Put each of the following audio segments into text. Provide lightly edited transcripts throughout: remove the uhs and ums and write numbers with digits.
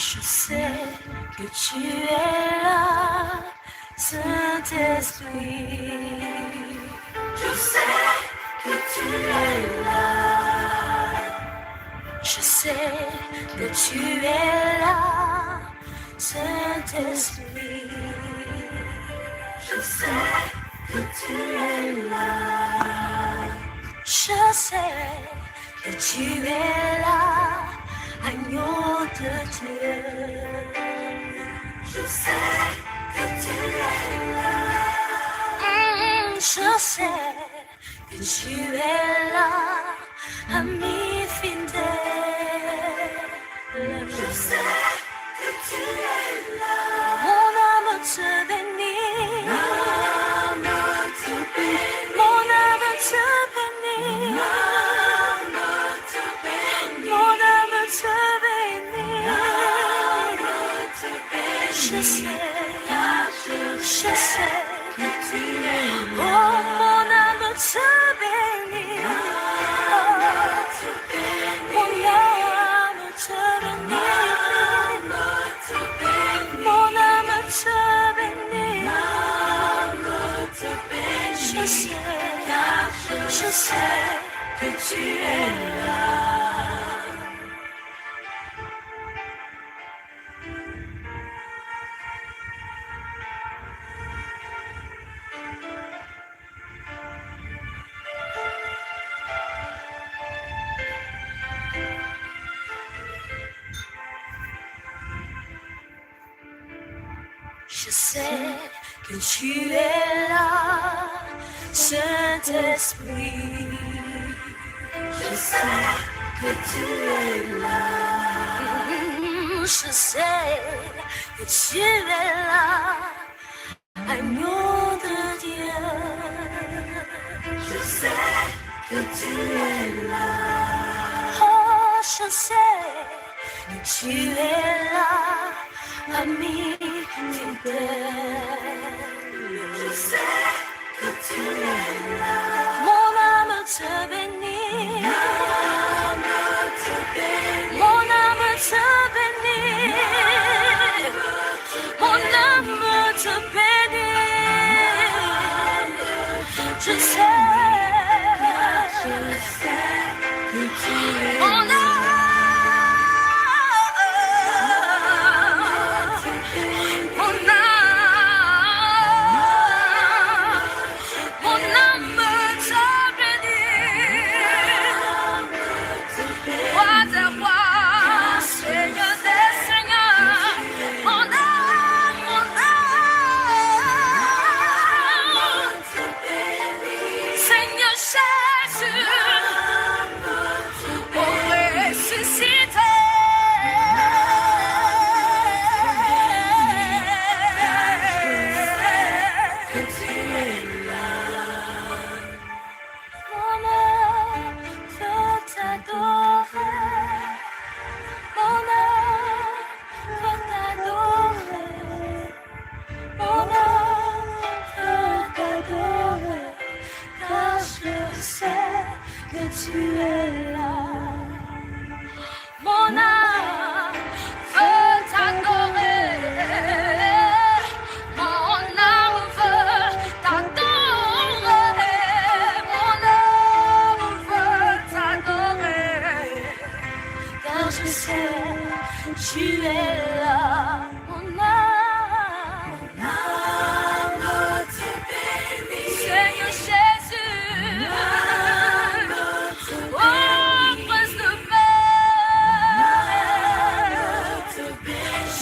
Je sais que tu es là, Saint-Esprit. Je sais que tu es là. Je sais que tu es là, Saint-Esprit. Je sais que tu es là. Je sais que tu es là, agneau de Dieu. Je sais que tu es là. Je sais que tu es là, ami fidèle. Je sais que tu es là. Mon âme te bénit. Mon âme te bénit. Mon âme te bénit. Je sais, je sais que tu es là. Oh, mon âme te bénit. Mon âme te bénit. Mon âme te bénit. Je sais, je sais que tu es là. Je sais que tu es là, Saint-Esprit. Je sais que tu es là. Je sais que tu es là, agneau de Dieu. Je sais que tu es là. Oh, je sais que tu es là, ami fidèle. Je sais que tu es là. Mon âme te bénit. Mon âme te bénit. Mon âme te bénit. Je sais, je sais que tu es Mon âme, mon âme, mon âme te bénit. Roi des rois, Seigneur des seigneurs, mon âme, mon âme, Seigneur Jésus, oh ressuscité. Mon âme veut t'adorer. Mon âme veut t'adorer. Mon âme veut t'adorer. Car je sais que tu es là. Mon âme veut t'adorer. Mon âme veut t'adorer. Mon âme veut t'adorer. Car je sais, tu es là. Mon âme, mon âme te bénit. Seigneur Jésus, oh Prince de paix,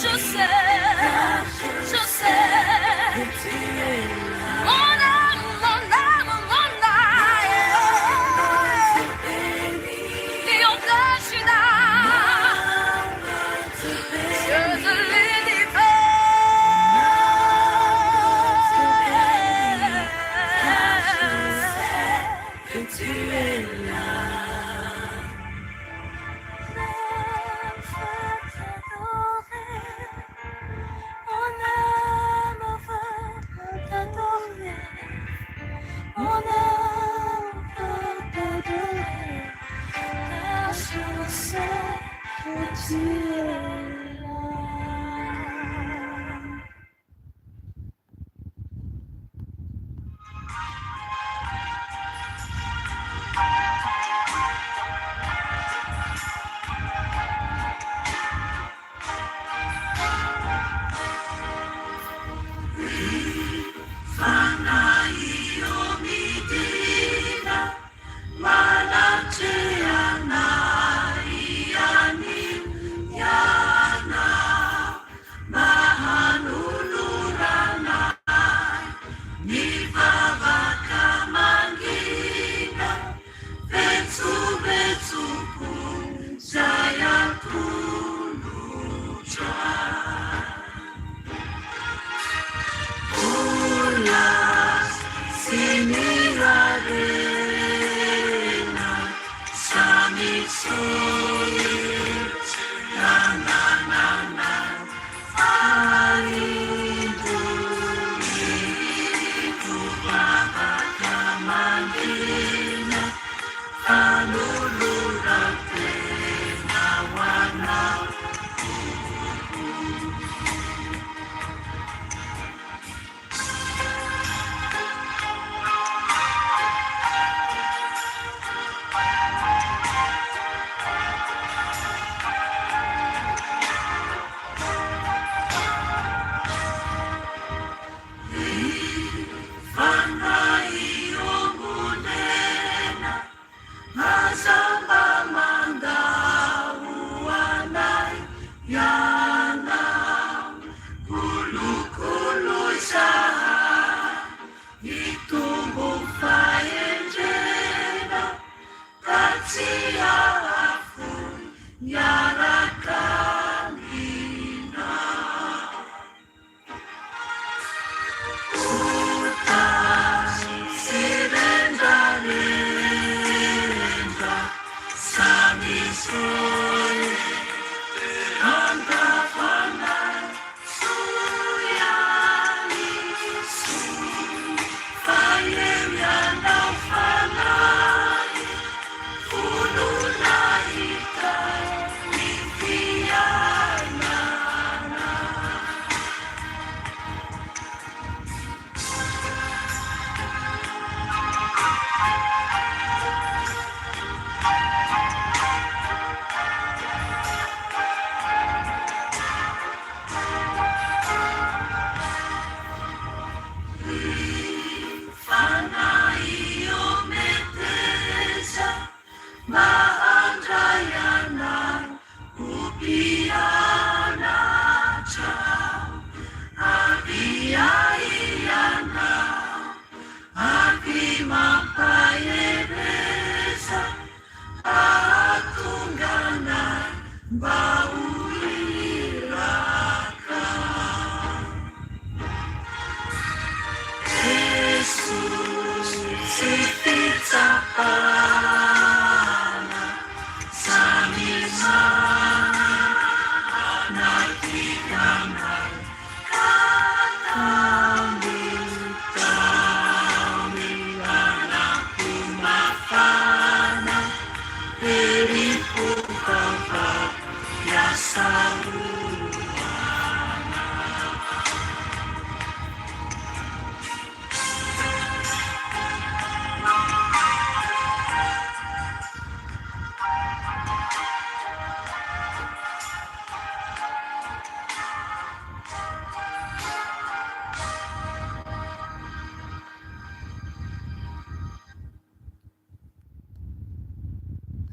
je sais, je sais. Mon âme, mon âme, mon âme, Lion de Juda, Dieu de l'univers. Que tu es là. Âme veut t'adorer. Mon âme veut t'adorer. Mon âme veut t'adorer. Car je sais que tu es là.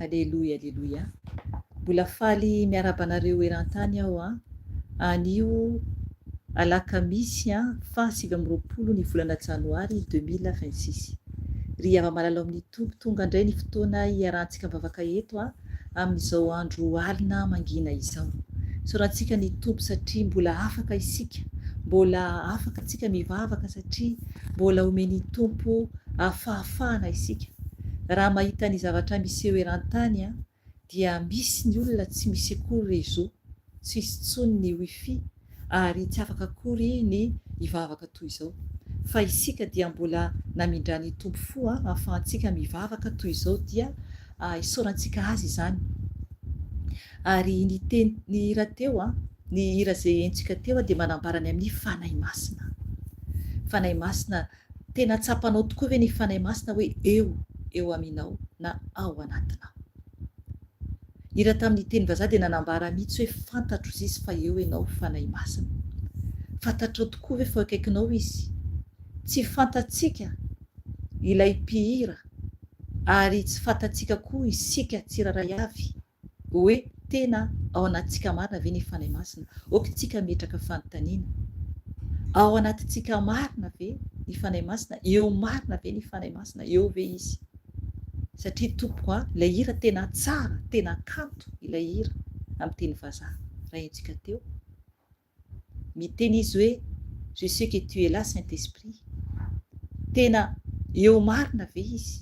Aleloia aleloia. Mbola faly miarahaba anareo eran-tany aho an. Anio alakamisy an, faha 29 ny volana janoary 2026. Ry hava-malala ao amin'ny Tompo, tonga indray ny fotoana hiarahantsika mivavaka eto an, amin'izao andro alina mangina izao. Isaorantsika ny Tompo satria mbola afaka isika, mbola afaka tsika mivavaka satria mbola omen'ny Tompo fahafahana isika. Raha mahita ny zavatra miseho eran-tany dia misy ny olona tsy misy akory réseau, tsisy intsony ny wifi ary tsy afaka akory ny hivavaka toy izao. Fa isika dia mbola namindran'ny Tompo fo ahafahantsika mivavaka toy izao dia isaorantsika Azy izany. Ary ny teny, ny hira teo, ny hira izay henontsika teo dia manambara ny amin'ny Fanahy Masina. Fanahy Masina, tena tsapanao tokoa ve ny Fanahy Masina hoe eo, eo aminao na ao anatinao? Hira tamin'ny teny vazaha dia nanambara mihitsy hoe fantatro izy fa eo ianao Fanahy Masina. Fantatrao tokoa ve fa eo akaikinao Izy? Tsy fantatsika ilay mpihira ary tsy fantatsika koa isika tsirairay avy hoe tena ao anatintsika marina ve ny Fanahy Masina. Ok tsika ametraka fanontaniana. Ao anatintsika marina ve ny Fanahy Masina? Eo marina ve ny Fanahy Masina? Eo ve Izy? Satria tompoko a, ilay hira tena tsara, tena kanto ilay hira amin'ny teny vazaha. raha henontsika teo. Miteny izy hoe je sais que tu es là Saint Esprit. Tena eo marina ve izy?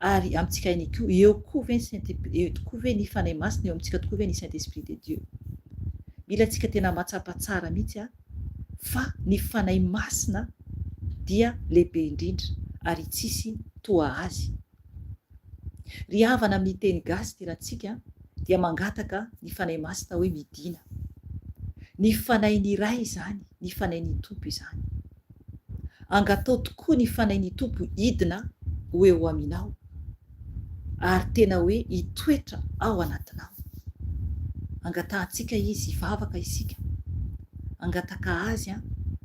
Ary amintsika ihany koa, eo koa ve ny Saint eo tokoa ve ny Fanahy Masina, eo amintsika tokoa ve ny Saint Esprit de Dieu? Mila antsika tena mahatsapa tsara mihitsy fa ny Fanahy Masina dia lehibe indrindra ary tsisy toa azy. Ry havana amin'ny teny gasy tirantsika dia mangataka ny Fanahy Masina hoe midina. Ny Fanahin'ny Ray izany, ny Fanahin'ny Tompo izany. Angatao tokoa ny Fanahin'ny Tompo hidina ho eo aminao ary tena hoe hitoetra ao anatinao. Angatahantsika Izy hivavaka isika. Angataka Azy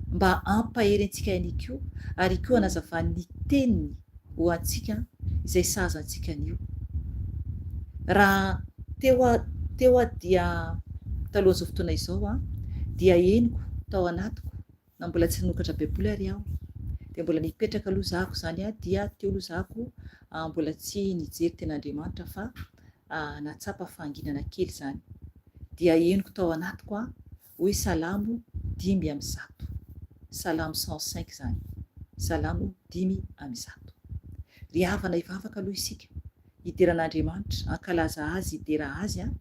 mba hampahery antsika ihany koa ary koa hanazavany ny Teniny ho antsika izay sahaza antsika anio. Raha teo aho teo aho dia talohan'izao fotoana izao aho dia henoko tao anatiko na mbola tsy nanokatra baiboly ary aho dia mbola nipetraka aloha zahako izany aho dia teo aloha zahako mbola tsy nijery tena Andriamanitra fa nahatsapa fahanginana kely izany dia henoko tao anatiko aho Hoy Salamo 105. Salamo 105 izany. Salamo 105. Ry havana hivavaka aloha isika, hidera an'Andriamanitra, hankalaza Azy, hidera Azy an!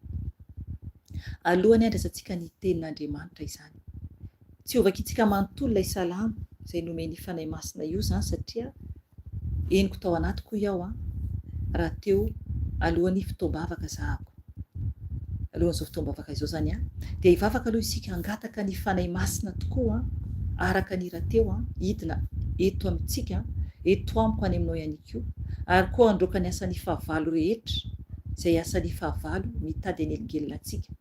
Alohan'ny handraisantsika ny Tenin'Andriamanitra izany. Tsy hovakintsika manontolo ilay Salamo izay nomen'ny Fanahy Masina io izany satria henoko tao anatiko hoy aho an, raha teo alohan'ny fotoam-bavaka zahako. Alohan'izao fotoam-bavaka izao izany an, dia hivavaka aloha isika hangataka ny Fanahy Masina tokoa an, araka ny hira teo an, hidina eto amintsika, eto amiko any aminao ihany koa, ary koa handroaka ny asan'ny fahavalo rehetra, izay asan'ny fahavalo mitady hanelingelina antsika,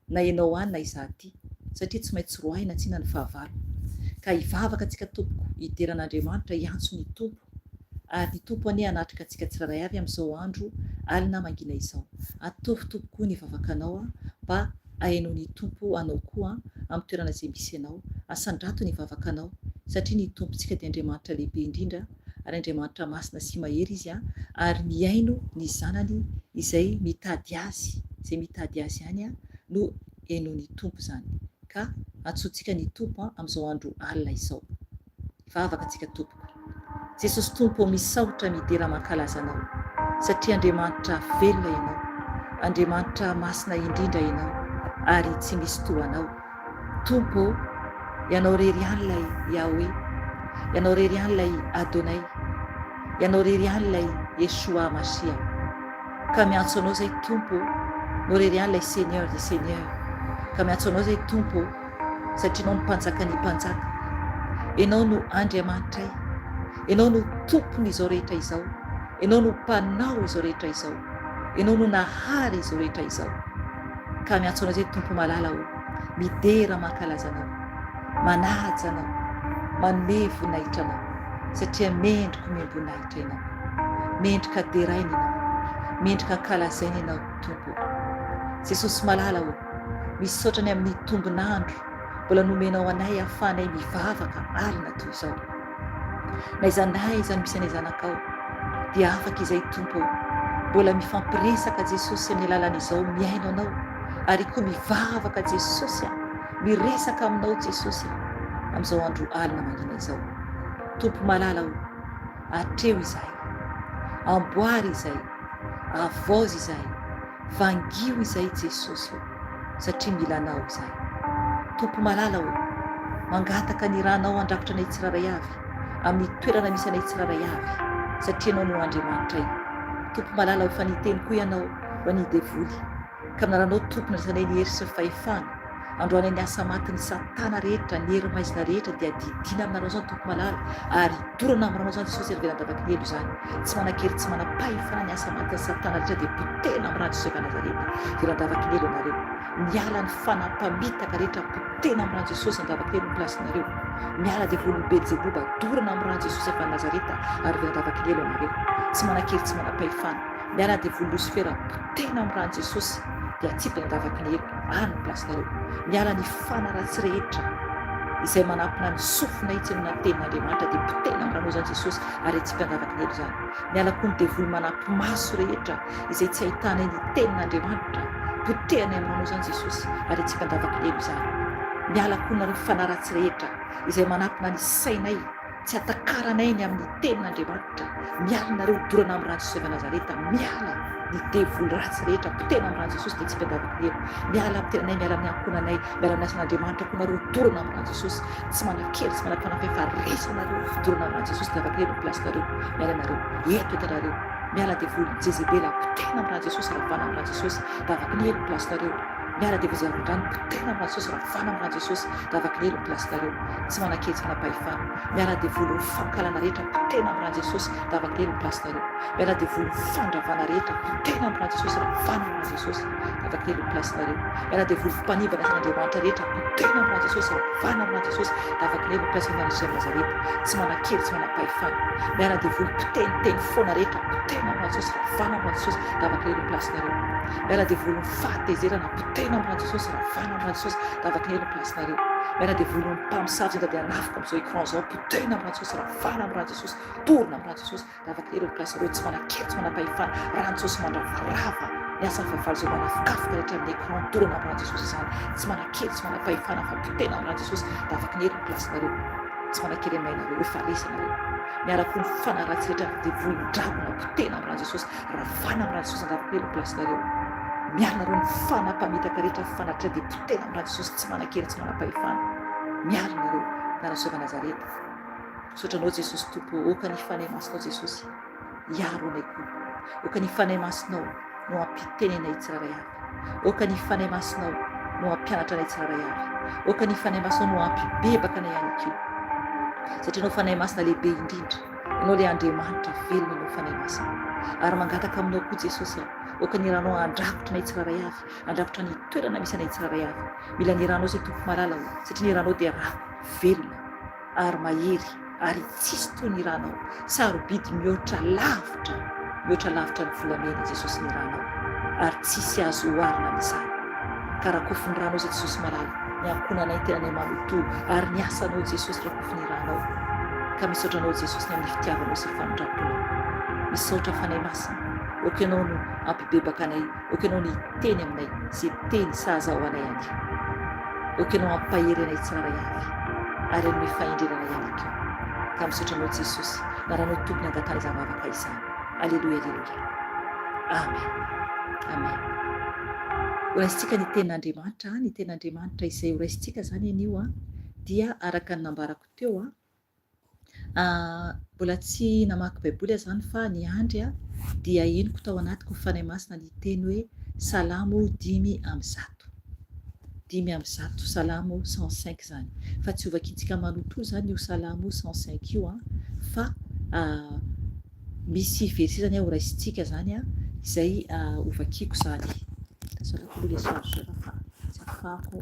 na ianao any na izaho aty, satria tsy maintsy roahina tsinona ny fahavalo. Ka hivavaka antsika tompoko, hidera an'Andriamanitra, hiantso ny Tompo, ary ny Tompo anie hanatrika antsika tsirairay avy amin'izao andro alina mangina izao. Ataovy tompoko ny vavakanao mba hahenoan'ny Tompo anao koa amin'ny toerana izay misy anao. Asandrato ny vavakanao, satria ny Tompontsika dia Andriamanitra lehibe indrindra, ary Andriamanitra masina sy mahery Izy ary mihaino ny zanany izay mitady Azy, izay mitady Azy ihany no henoin'ny Tompo izany. Ka antsointsika ny Tompo amin'izao andro alina izao. Hivavaka tsika tompoko. Jesosy Tompo ô misaotra midera mankalaza Anao satria Andriamanitra velona Ianao, Andriamanitra masina indrindra Ianao ary tsy misy toa Anao. Tompo ô, Ianao irery ihany ilay Yahweh, Ianao irery ihany ilay Adonai, Ianao irery ihany ilay Yeshua Mashiah. Ka miantso Anao izay Tompo ô, Ianao irery ihany ilay Seigneur des Seigneurs. Ka miantso Anao izay Tompo ô, satria Ianao no Mpanjakan'ny mpanjaka. Ianao no Andriamanitray. Ianao no Tompon'izao rehetra izao. Ianao no Mpanao izao rehetra izao. Ianao no Nahary izao rehetra izao. Ka miantso Anao izay Tompo malala ô, midera mankalaza Anao, manaja Anao, manome voninahitra Anao, satria mendrika omem-boninahitra Ianao. Mendrika deraina Ianao, mendrika ankalazaina Ianao Tompo ô. Jesosy malala ô, misaotra ny amin'ny tombon'andro mbola nomenao anay ahafahanay mivavaka alina toy izao. N'aiza n'aiza no misy anay zanakao dia afaka izay Tompo ô. Mbola mifampiresaka Jesosy amin'ny alalan'izao mihaino anao ary koa mivavaka Jesosy a, miresaka aminao Jesosy a, amin'izao andro alina mangina izao. Tompo malala ô, atreho izahay, amboary izahay, avaozy izahay, Vangio izay Jesosy ô, satria mila Anao izahay. Tompo malala ô, mangataka ny ranao handrakotra anay tsirairay avy, amin'ny toerana misy anay tsirairay avy, satria Ianao no Andriamanitray. Tompo malala ô, fa niteny koa Ianao ho an'ny devoly, ka amin'ny anaranao Tompo nandraisanay ny hery sy ny fahefana, Androany ny asa matin'i satana rehetra, ny hery maizina rehetra dia didiana aminareo izany Tompo malala ary dorana aminareo izany Jesosy ary velan-davaky ny helo izany. Tsy manan-kery tsy manam-pahefana ny asa matin'i satana rehetra dia potehina amin'ny rà Jesosy avy Nazareta, velan-davaky ny helo ianareo. Miala ny fanahy mpamitaka rehetra potehina amin'ny rà Jesosy an-davaky ny helo ny place-nareo. Miala devolin'i Belzeboba dorana amin'ny rà Jesosy avy any Nazareta ary velan-davaky ny helo ianareo. Tsy manan-kery tsy manam-pahefana. Miala devoly Losifera potehina amin'ny rà Jesosy dia atsipy an-davaky ny helo. Any ny place-nareo. Miala ny fana ratsy rehetra izay manampina ny sofina hitsenona ny tenin'Andriamanitra dia potehina amin'ny ranao izany Jesosy ary atsipy an-davaky ny helo izany. Miala koa ny devoly manampi-maso rehetra izay tsy ahitanay ny tenin'Andriamanitra. Potehina amin'ny ranao izany Jesosy. Ary atsipy an-davaky ny helo izany. Miala koa nareo fanahy ratsy rehetra izay manapina ny sainay tsy hatakaranay ny amin'ny tenin'Andriamanitra. Miala nareo dorana amin'ny ran'i Jesosy avy Nazareta. Miala ny devoly ratsy rehetra potehina amin'ny ran'i Jesosy dia atsipy an-davaky ny helo. Miala amin'ny tenanay, miala amin'ny ankohonanay, miala amin'ny asan'Andriamanitra koa nareo dorana amin'ny ran'i Jesosy. Tsy manan-kery, tsy manam-panafay fa resy anareo dorana amin'ny ran'i Jesosy davaky ny helo ny place-nareo. Miala nareo. Eto eto nareo. Miala devoly Jezebela potehina amin'ny ran'i Jesosy ravana amin'ny ran'i Jesosy davaky ny helo ny place-nareo. Miala devoly zava-drano potehina amin'ny ran'i Jesosy ravana amin'ny ran'i Jesosy davaky ny helo ny place-nareo. Tsy manan-kery tsy manam-pahefana. Miala devoly ny fankahalana rehetra potehina amin'ny ran'i Jesosy davaky ny helo ny place-nareo. Miala devoly ny fandravana rehetra potehina amin'ny ran'i Jesosy ravana amin'ny ran'i Jesosy davaky ny helo ny place-nareo. Miala devoly mpanimba ny asan'Andriamanitra rehetra potehina amin'ny ran'i Jesosy ravana amin'ny ran'i Jesosy davaky ny helo ny place-nareo Jesosy Nazareta. Tsy manan-kery tsy manam-pahefana. Miala devoly mpiteniteny foana rehetra potehina amin'ny ran'i Jesosy ravana amin'ny ran'i Jesosy davaky ny helo ny place-nareo. Miala devoly ny fahatezerana potehina amin'ny ran'i Jesosy ravana amin'ny ran'i Jesosy davaky ny helo ny place-nareo. Miala devoly ny mpamosavy izay mitady hanafika amin'izao écran izao potehina amin'ny ran'i Jesosy ravana amin'ny ran'i Jesosy torina amin'ny ran'i Jesosy davaky ny helo ny place-nareo. Tsy manan-kery tsy manam-pahefana ran'i Jesosy mandravarava ny asan'ny fahavalo izay manafikafoka rehetra amin'ny écran torina amin'ny ran'i Jesosy izany. Tsy manan-kery tsy manam-pahefana fa potehina amin'ny ran'i Jesosy davaky ny helo ny place-nareo. Tsy manan-kery aminay nareo efa resy nareo. Miala koa ny fanahy ratsy rehetra devoly ny dragona potehina amin'ny ran'i Jesosy ravana amin'ny ran'i Jesosy andavakely ny place nareo. Miala nareo ny fanahy mpamitaka rehetra fanatitra dia potehina amin'ny ran'i Jesosy tsy manan-kery tsy manam-pahefana. Miala nareo Nanasoava Nazareta. Misaotra anao Jesosy Tompo ô, aoka ny Fanahy Masinao Jesosy hiaro anay koa. Aoka ny Fanahy Masinao no hampiteny anay tsirairay avy. Aoka ny Fanahy Masinao no hampianatra anay tsirairay avy. Aoka ny Fanahy Masinao no hampibebaka anay ihany koa. Satria Ianao Fanahy Masina lehibe indrindra. Ianao ilay Andriamanitra velona Ianao Fanahy Masina. Ary mangataka Aminao koa Jesosy aho, aoka ny ranao handrakotra anay tsirairay avy, handrakotra ny toerana misy anay tsirairay avy. Mila ny ranao izay Tompo malala ô, satria ny ranao dia ra velona. ary mahery ary tsisy toy ny ranao, sarobidy mihoatra lavitra mihoatra lavitra ny volamena Jesosy ny ranao ary tsisy azo oharina amin'izany ka rakofy ny ranao zay Jesosy malala ny ankohonanay ny tenanay manontolo ary ny asanao Jesosy rakofy ny ranao ka misaotra anao Jesosy ny amin'ny fitiavanao sy famindramponao misaotra Fanahy Masina ok ianao no ampibebaka anay ok ianao no hiteny aminay ze teny sahaza ho anay anio Ok ianao hampahery anay tsirairay avy ary hanome fahendrena anay ihany koa ka misaotra anao Jesosy naranao Tompo nangatahana izany vavaka izany Aleloia Aleloia Amen Amen Horaisintsika ny tenin'Andriamanitra ny tenin'Andriamanitra izay horaisintsika izany anio dia araka ny nambarako teo Mbola tsy namaky baiboly aho izany fa niandry aho dia henoko tao anatiko ny Fanahy Masina niteny hoe Salamo 105. 105, Salamo 105 izany. Fa tsy hovakintsika manontolo izany io Salamo 105 io an, fa misy verset izany horaisintsika izany izay hovakiko izany. Tazonako aloha ilay chargeur fa tsy afahako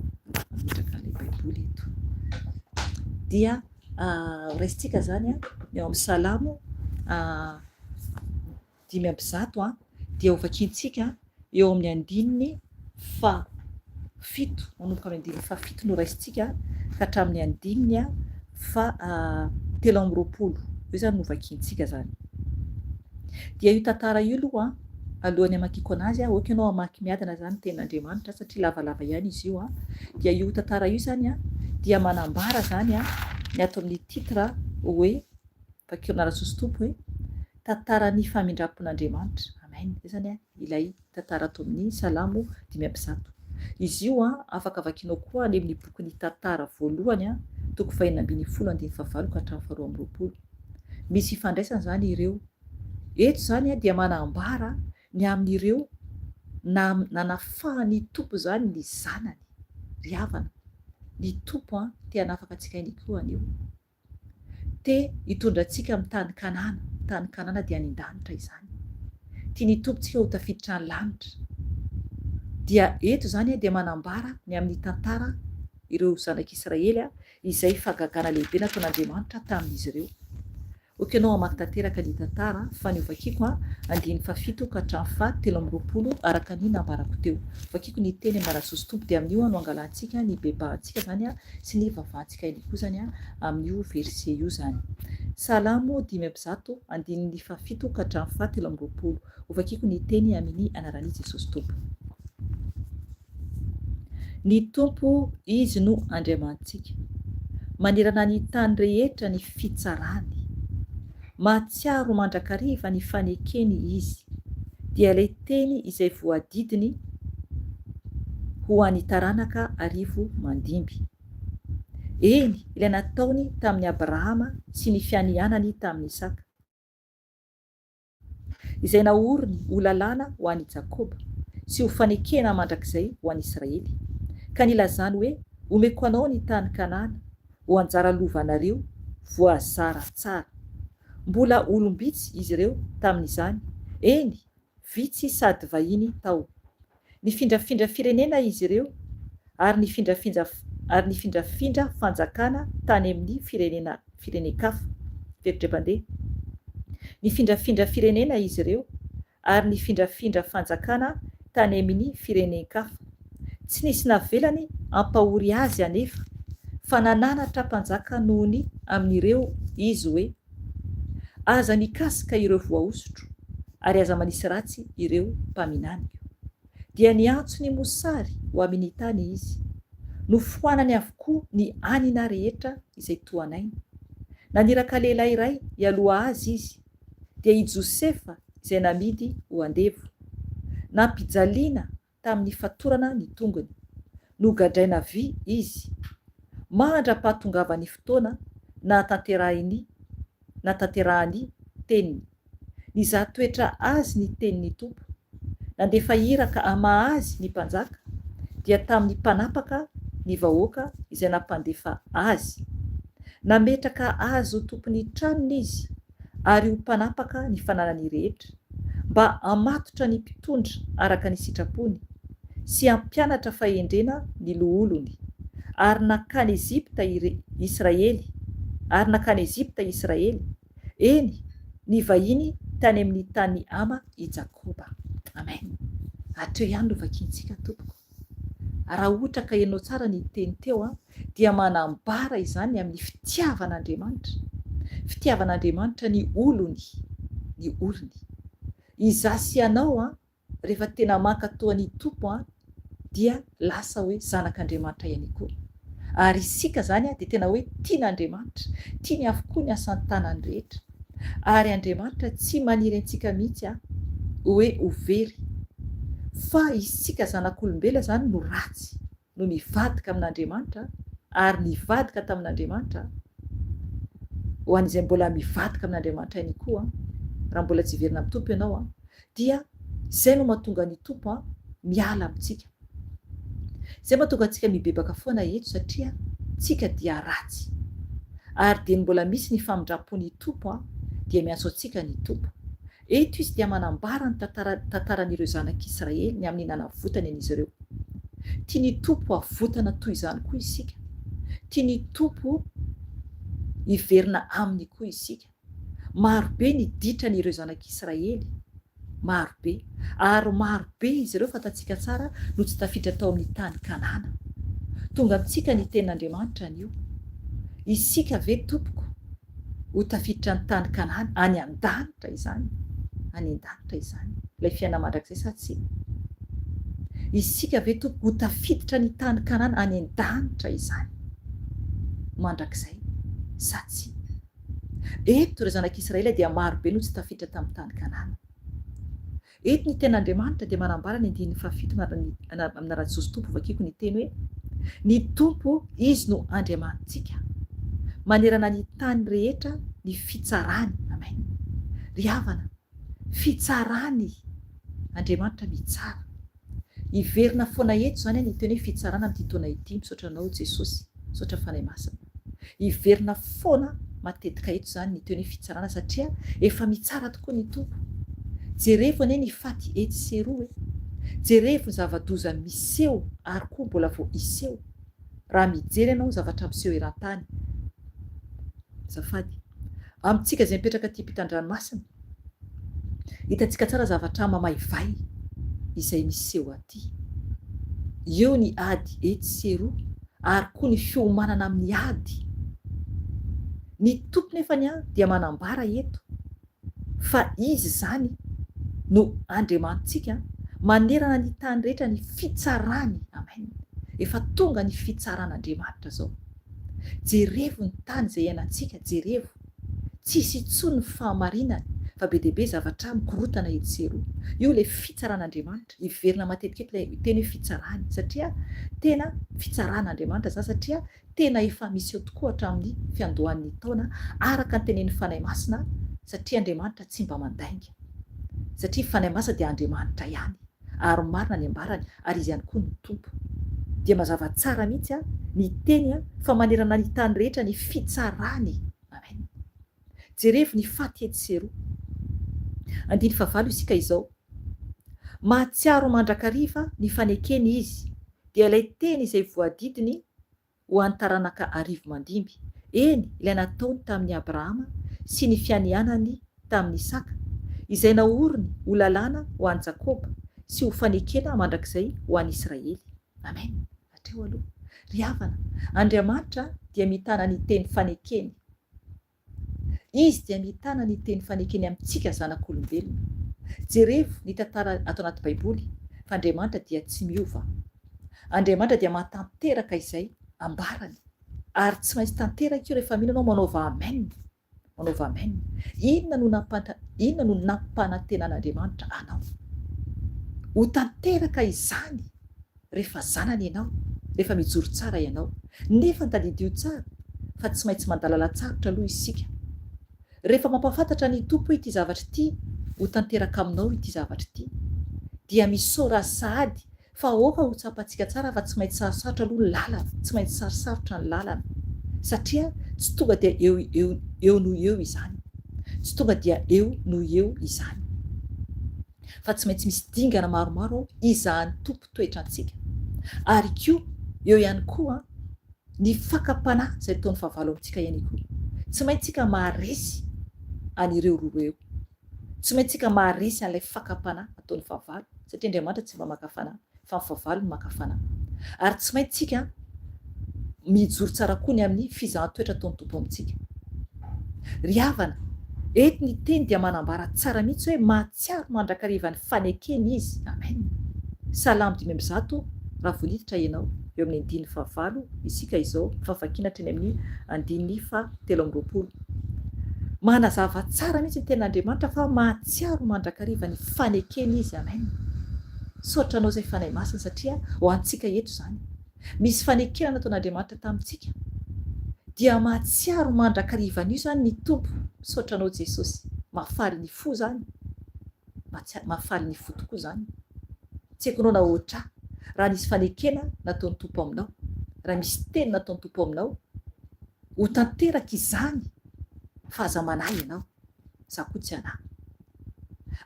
mametraka an'ilay baiboly eto. Dia Horaisintsika izany ny ao amin'ny Salamo 105 dia hovakintsika eo amin'ny andininy fahafito, manomboka amin'ny andininy fahafito no raisintsika ka hatramin'ny andininy faha-23. Io izany no hovakintsika izany. Dia io tantara io aloha, alohan'ny hamakiako anazy, aoka ianao hamaky miadana izany ny tenin'Andriamanitra satria lavalava ihany izy io. Dia io tantara io izany dia manambara izany ny ato amin'ny titre hoe, vakio amin'ny anaran'i Jesosy Tompo hoe, Tantaran'ny famindram-pon'Andriamanitra. Amen. Izay izany ilay tantara ato amin'ny Salamo 105. Izy io afaka vakinao koa any amin'ny bokin'ny Tantara voalohany, toko fahenina ambin'ny folo andininy fahavalo ka hatramin'ny faharoa amby roapolo. Misy ifandraisany izany ireo. Eto izany dia manambara ny amin'ireo nanafahan'ny Tompo izany ny zanany. Ry havana, ny Tompo te hanafaka antsika ihany koa anio. Te hitondra antsika amin'ny tany Kanana, tany Kanana dia any an-danitra izany. Tian'ny Tompo tsika ho tafiditra any lanitra. Dia eto izany dia manambara ny amin'ny tantara ireo zanak'Israely izay fahagagana lehibe nataon'Andriamanitra tamin'izy ireo. Ok ianao hamaky tanteraka ny tantara fa ny hovakiko an, andininy fahafito ka hatramin'ny faha 23 araka ny nambarako teo. Vakiko ny teny Ambarasosy Tompo dia amin'io no angalantsika ny bebahantsika izany sy ny vavahantsika ihany koa izany amin'io verset io izany. Salamo 105 andininy fahafito ka hatramin'ny faha 23. Hovakiko ny teny aminy anaran'i Jesosy Tompo. Ny Tompo, Izy no Andriamanitsika. Manerana ny tany rehetra ny fitsarany. Mahatsiaro mandrakariva ny fanekeny Izy, dia ilay teny izay voadidiny ho an'ny taranaka arivo mandimby. Eny, ilay nataony tamin'i Abrahama sy ny fianianany tamin'i Isaka. Izay naoriny ho lalàna ho an'i Jakoba, sy ho fanekena mandrakizay ho an'Israely, ka nilazany hoe, Omeko anao ny tany Kanana, ho anjara lovanareo, voazara tsara. Mbola olom-bitsy izy ireo tamin'izany, eny, vitsy sady vahiny tao. Nifindrafindra firenena izy ireo ary nifindrafinja ary nifindrafindra fanjakana tany amin'ny firenena firenen-kafa. Feritr'Epandeha. Nifindrafindra firenena izy ireo ary nifindrafindra fanjakana tany amin'ny firenen-kafa. Tsy nisy navelany hampahory azy anefa, fa nananatra mpanjaka noho ny amin'ireo izy hoe, Aza mikasika ireo voahosotro, ary aza manisy ratsy ireo mpaminaniko. Dia niantso ny mosary ho amin' ny tany izy. Nofoanany avokoa ny anina rehetra izay tohanainy. Naniraka lehilahy iray hialoha azy izy, dia i Josefa izay namidy ho andevo. Nampijaliana tamin'ny fatorana ny tongony. Nogadraina vy izy, mandra-pahatongavan'ny fotoana nahatanterahin'ny nahatanterahan'ny teniny. Nizaha toetra azy ny tenin'ny Tompo. Nandefa iraka hamaha azy ny mpanjaka, dia tamin'ny mpanapaka ny vahoaka izay nampandefa azy. Nametraka azy ho tompon'ny tranony izy, ary ho mpanapaka ny fananany rehetra, mba hamatotra ny mpitondra araka ny sitrapony, sy hampianatra fahendrena ny loholony. Ary nankany Egypta i Israely, ary nankany Egypta i Israely, eny, nivahiny tany amin'ny tanin'i Hama i Jakoba. Amen. Hatreo ihany no vakintsika, tompoko. Raha ohatra ka henonao tsara ny teny teo an, dia manambara izany amin'ny fitiavan'Andriamanitra. Fitiavan'Andriamanitra ny olony, ny olony. Izaho sy ianao an, rehefa tena mankatoa ny Tompo an, dia lasa hoe zanak'Andriamanitra ihany koa. Ary isika izany dia tena hoe tian'Andriamanitra, tiany avokoa ny asan-tanany rehetra. Ary Andriamanitra tsy maniry antsika mihitsy hoe ho very. Fa isika zanak'olombelona izany no ratsy, no nivadika amin'Andriamanitra, ary nivadika tamin'Andriamanitra, ho an'izay mbola mivadika amin'Andriamanitra ihany koa, raha mbola tsy hiverina amin'ny Tompo ianao, dia izay no mahatonga ny Tompo miala amintsika. Izay mahatonga antsika mibebaka foana eto satria tsika dia ratsy. Ary dieny mbola misy ny famindram-pon'ny Tompo dia miantso antsika ny Tompo. Eto izy dia manambara ny tantara tantaran'ireo zanak'Israely ny amin'ny nanavotany an'izy ireo. Tian'ny Tompo havotana toy izany koa isika. Tian'ny Tompo hiverina aminy koa isika. Maro be ny ditran'ireo zanak'Israely. Maro be. Ary maro be izy ireo, fantatsika tsara, no tsy tafiditra tao amin'ny tany Kanana. Tonga amintsika ny Tenin'Andriamanitra anio. Isika ve, tompoko, ho tafiditra ny tany Kanana, any an-danitra izany? Any an-danitra izany, ilay fiainana mandrakizay sa tsia? Isika ve, tompoko, ho tafiditra ny tany Kanana, any an-danitra izany, mandrakizay sa tsia? Eto ireo zanak'Israely dia maro be no tsy tafiditra tamin'ny tany Kanana. Eto ny tenin'Andriamanitra dia manambara ny andininy fahafito amin'ny anaran'i Jesosy Tompo vakiko ny teny hoe, Ny Tompo, Izy no Andriamanitsika. Manerana ny tany rehetra ny fitsarany. Amen. Ry havana, fitsarany Andriamanitra mitsara. Hiverina foana eto izany ny teny hoe fitsarana amin'ity taona ity. Misaotra anao Jesosy. Misaotra Fanahy Masina. Hiverina foana matetika eto izany ny teny hoe fitsarana satria efa mitsara tokoa ny Tompo. Jerevo anie ny faty etsy sy eroa e. Jerevo ny zava-doza miseho ary koa mbola vao hiseho. Raha mijery ianao ny zavatra miseho eran-tany. Azafady. Amintsika izay mipetraka aty ampitan-dranomasina. Hitantsika tsara zavatra mamaivay izay miseho aty. Eo ny ady etsy sy eroa ary koa ny fiomanana amin'ny ady. Ny Tompo nefany dia manambara eto fa Izy izany no Andriamanitsika manerana ny tany rehetra ny fitsarany. Amen. Efa tonga ny fitsaran'Andriamanitra izao. Jerevo ny tany izay iainantsika, jerevo. Tsisy intsony ny fahamarinana fa be dia be zavatra mikorotana etsy sy eroa. Io ilay fitsaran'Andriamanitra. Hiverina matetika eto ilay teny hoe fitsarany satria tena fitsaran'Andriamanitra izany satria tena efa miseho tokoa hatramin'ny fiandohan'ny taona araka ny tenenin'ny Fanahy Masina satria Andriamanitra tsy mba mandainga. Satria Fanahy Masina dia Andriamanitra ihany ary marina ny ambarany ary Izy ihany koa no Tompo. Dia mazava tsara mihitsy ny teny fa manerana ny tany rehetra ny fitsarany. Amen. Jerevo ny faty etsy sy eroa. Andiny fahavalo isika izao. Mahatsiaro mandrakariva ny fanekeny Izy, dia ilay teny izay voadidiny ho an'ny taranaka arivomandimby, eny, ilay nataony tamin'i Abrahama sy ny fianianany tamin'i Isaka, izay naoriny ho lalàna ho an'i Jakoba sy ho fanekena mandrakizay ho an'i Israely. Amen. Hatreo aloha. Ry havana, Andriamanitra dia mitana ny teny fanekeny. Izy dia mitana ny teny fanekeny amintsika zanak'olombelona. Jerevo ny tantara ato anaty Baiboly fa Andriamanitra dia tsy miova. Andriamanitra dia mahatanteraka izay ambarany. Ary tsy maintsy tanteraka io rehefa mino ianao manaova amen. Manaova amen. Inona no nampanta inona no nampanantenan'Andriamanitra anao? Ho tanteraka izany rehefa zanany ianao, rehefa mijoro tsara ianao. Nefa tadidio tsara fa tsy maintsy mandala lahatsarotra aloha isika. Rehefa mampahafantatra ny Tompo hoe ity zavatra ity ho tanteraka aminao ity zavatra ity, dia misaora Azy sahady fa aoka ho tsapantsika tsara fa tsy maintsy sarosarotra aloha ny lalana, tsy maintsy sarosarotra ny lalana satria tsy tonga dia eo eo eo noho eo izany, tsy tonga dia eo noho eo izany. Fa tsy maintsy misy dingana maromaro ao hizahan'ny Tompo toetra antsika. Ary koa, eo ihany koa ny fakam-panahy izay ataon'ny fahavalo amintsika ihany koa. Tsy maintsy tsika maharesy an'ireo roa ireo. Tsy maintsy tsika maharesy an'ilay fakam-panahy ataon'ny fahavalo, satria Andriamanitra tsy mba maka fanahy, fa ny fahavalo no maka fanahy. Ary tsy maintsy tsika mijoro tsara koa ny amin'ny fizahan-toetra ataon'ny Tompo amintsika. Ry havana, eto ny teny dia manambara tsara mihitsy hoe mahatsiaro mandrakariva ny fanekeny izy. Amen. Salamo 105, raha vao niditra ianao, eo amin'ny andininy fahavalo isika izao, fa vakiana hatreny amin'ny andininy faha 23. Manazava tsara mihitsy ny tenin'Andriamanitra fa mahatsiaro mandrakariva ny fanekeny izy. Amen. Misaotra anao izay Fanahy Masina satria ho antsika eto izany. Misy fanekena nataon'Andriamanitra tamintsika. Dia mahatsiaro mandrakariva an'io izany ny Tompo. Misaotra anao Jesosy. Mahafaly ny fo izany. Mahafaly ny fo tokoa izany. Tsy haiko anao na ohatr'ahy raha nisy fanekena nataon'ny Tompo aminao, raha misy teny nataon'ny Tompo aminao, ho tanteraka izany fa aza manahy ianao. Za koa tsy hanahy.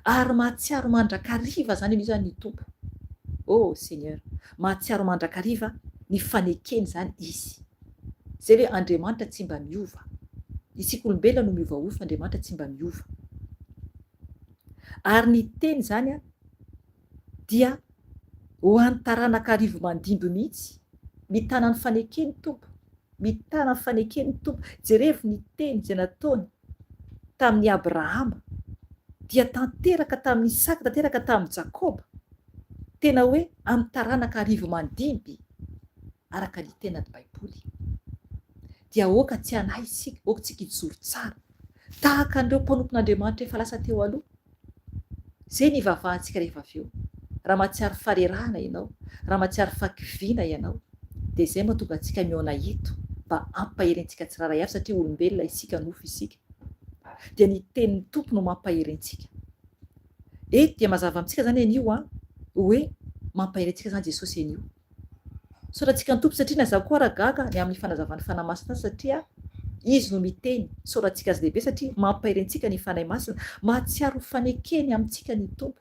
Ary mahatsiaro mandrakariva zany anio zany ny Tompo. Oh Seigneur, mahatsiaro mandrakariva ny fanekeny zany Izy. Zay le Andriamanitra tsy mba miova. Isika olombelona no miovaova fa Andriamanitra tsy mba miova. Ary ny teny zany an dia ho an'ny taranaka arivo mandimby mihitsy. Mitana ny fanekeny Tompo. Mitana ny fanekeny ny Tompo. Jerevo ny teny izay nataony tamin'i Abrahama dia tanteraka tamin'i Isaka, tanteraka tamin'i Jakoba. Tena hoe amin'ny taranaka arivo mandimby araka ny tenan'ny Baiboly. Dia aoka tsy hanahy isika, aoka isika hijoro tsara. Tahaka an'ireo mpanompon'Andriamanitra efa lasa teo aloha. Izay ny hivavahantsika rehefa avy eo. Raha mahatsiaro faharerahana ianao, raha mahatsiaro fahakiviana ianao, dia izay mahatonga antsika mihaona eto mba hampahery antsika tsirairay avy satria olombelona isika, nofo isika. Dia ny tenin'ny Tompo no mampahery antsika. Eto dia mazava amintsika izany anio an, hoe mampahery antsika izany Jesosy anio. Misaotra antsika ny Tompo satria na izaho koa ara gaga ny amin'ny fanazavan'ny Fanahy Masina azy satria Izy no miteny. Misaotra antsika Azy lehibe satria mampahery antsika ny Fanahy Masina. Mahatsiaro ny fanekeny amintsika ny Tompo.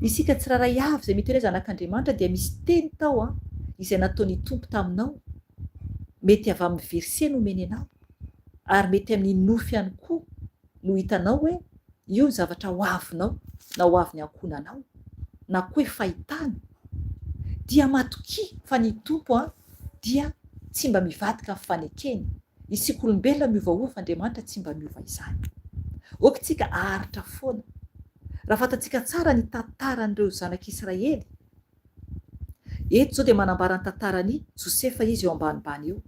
Isika tsirairay avy izay miteny hoe zanak'Andriamanitra dia misy teny tao an, izay nataon'ny Tompo taminao. Mety avy amin'ny verset nomeny anao ary mety amin'ny nofy ihany koa no hitanao hoe io ny zavatra ho avinao na ho avin'ny ankohonanao na koa hoe fahitana dia matokia fa ny Tompo an dia tsy mba mivadika amin'ny fanekeny. Isika olombelona miovaova fa Andriamanitra tsy mba miova izany. Aoka isika haharitra foana. Raha fantatsika tsara ny tantaran'ireo zanak'Israely. Eto izao dia manambara ny tantaran'i Josefa izy eo ambanimbany eo.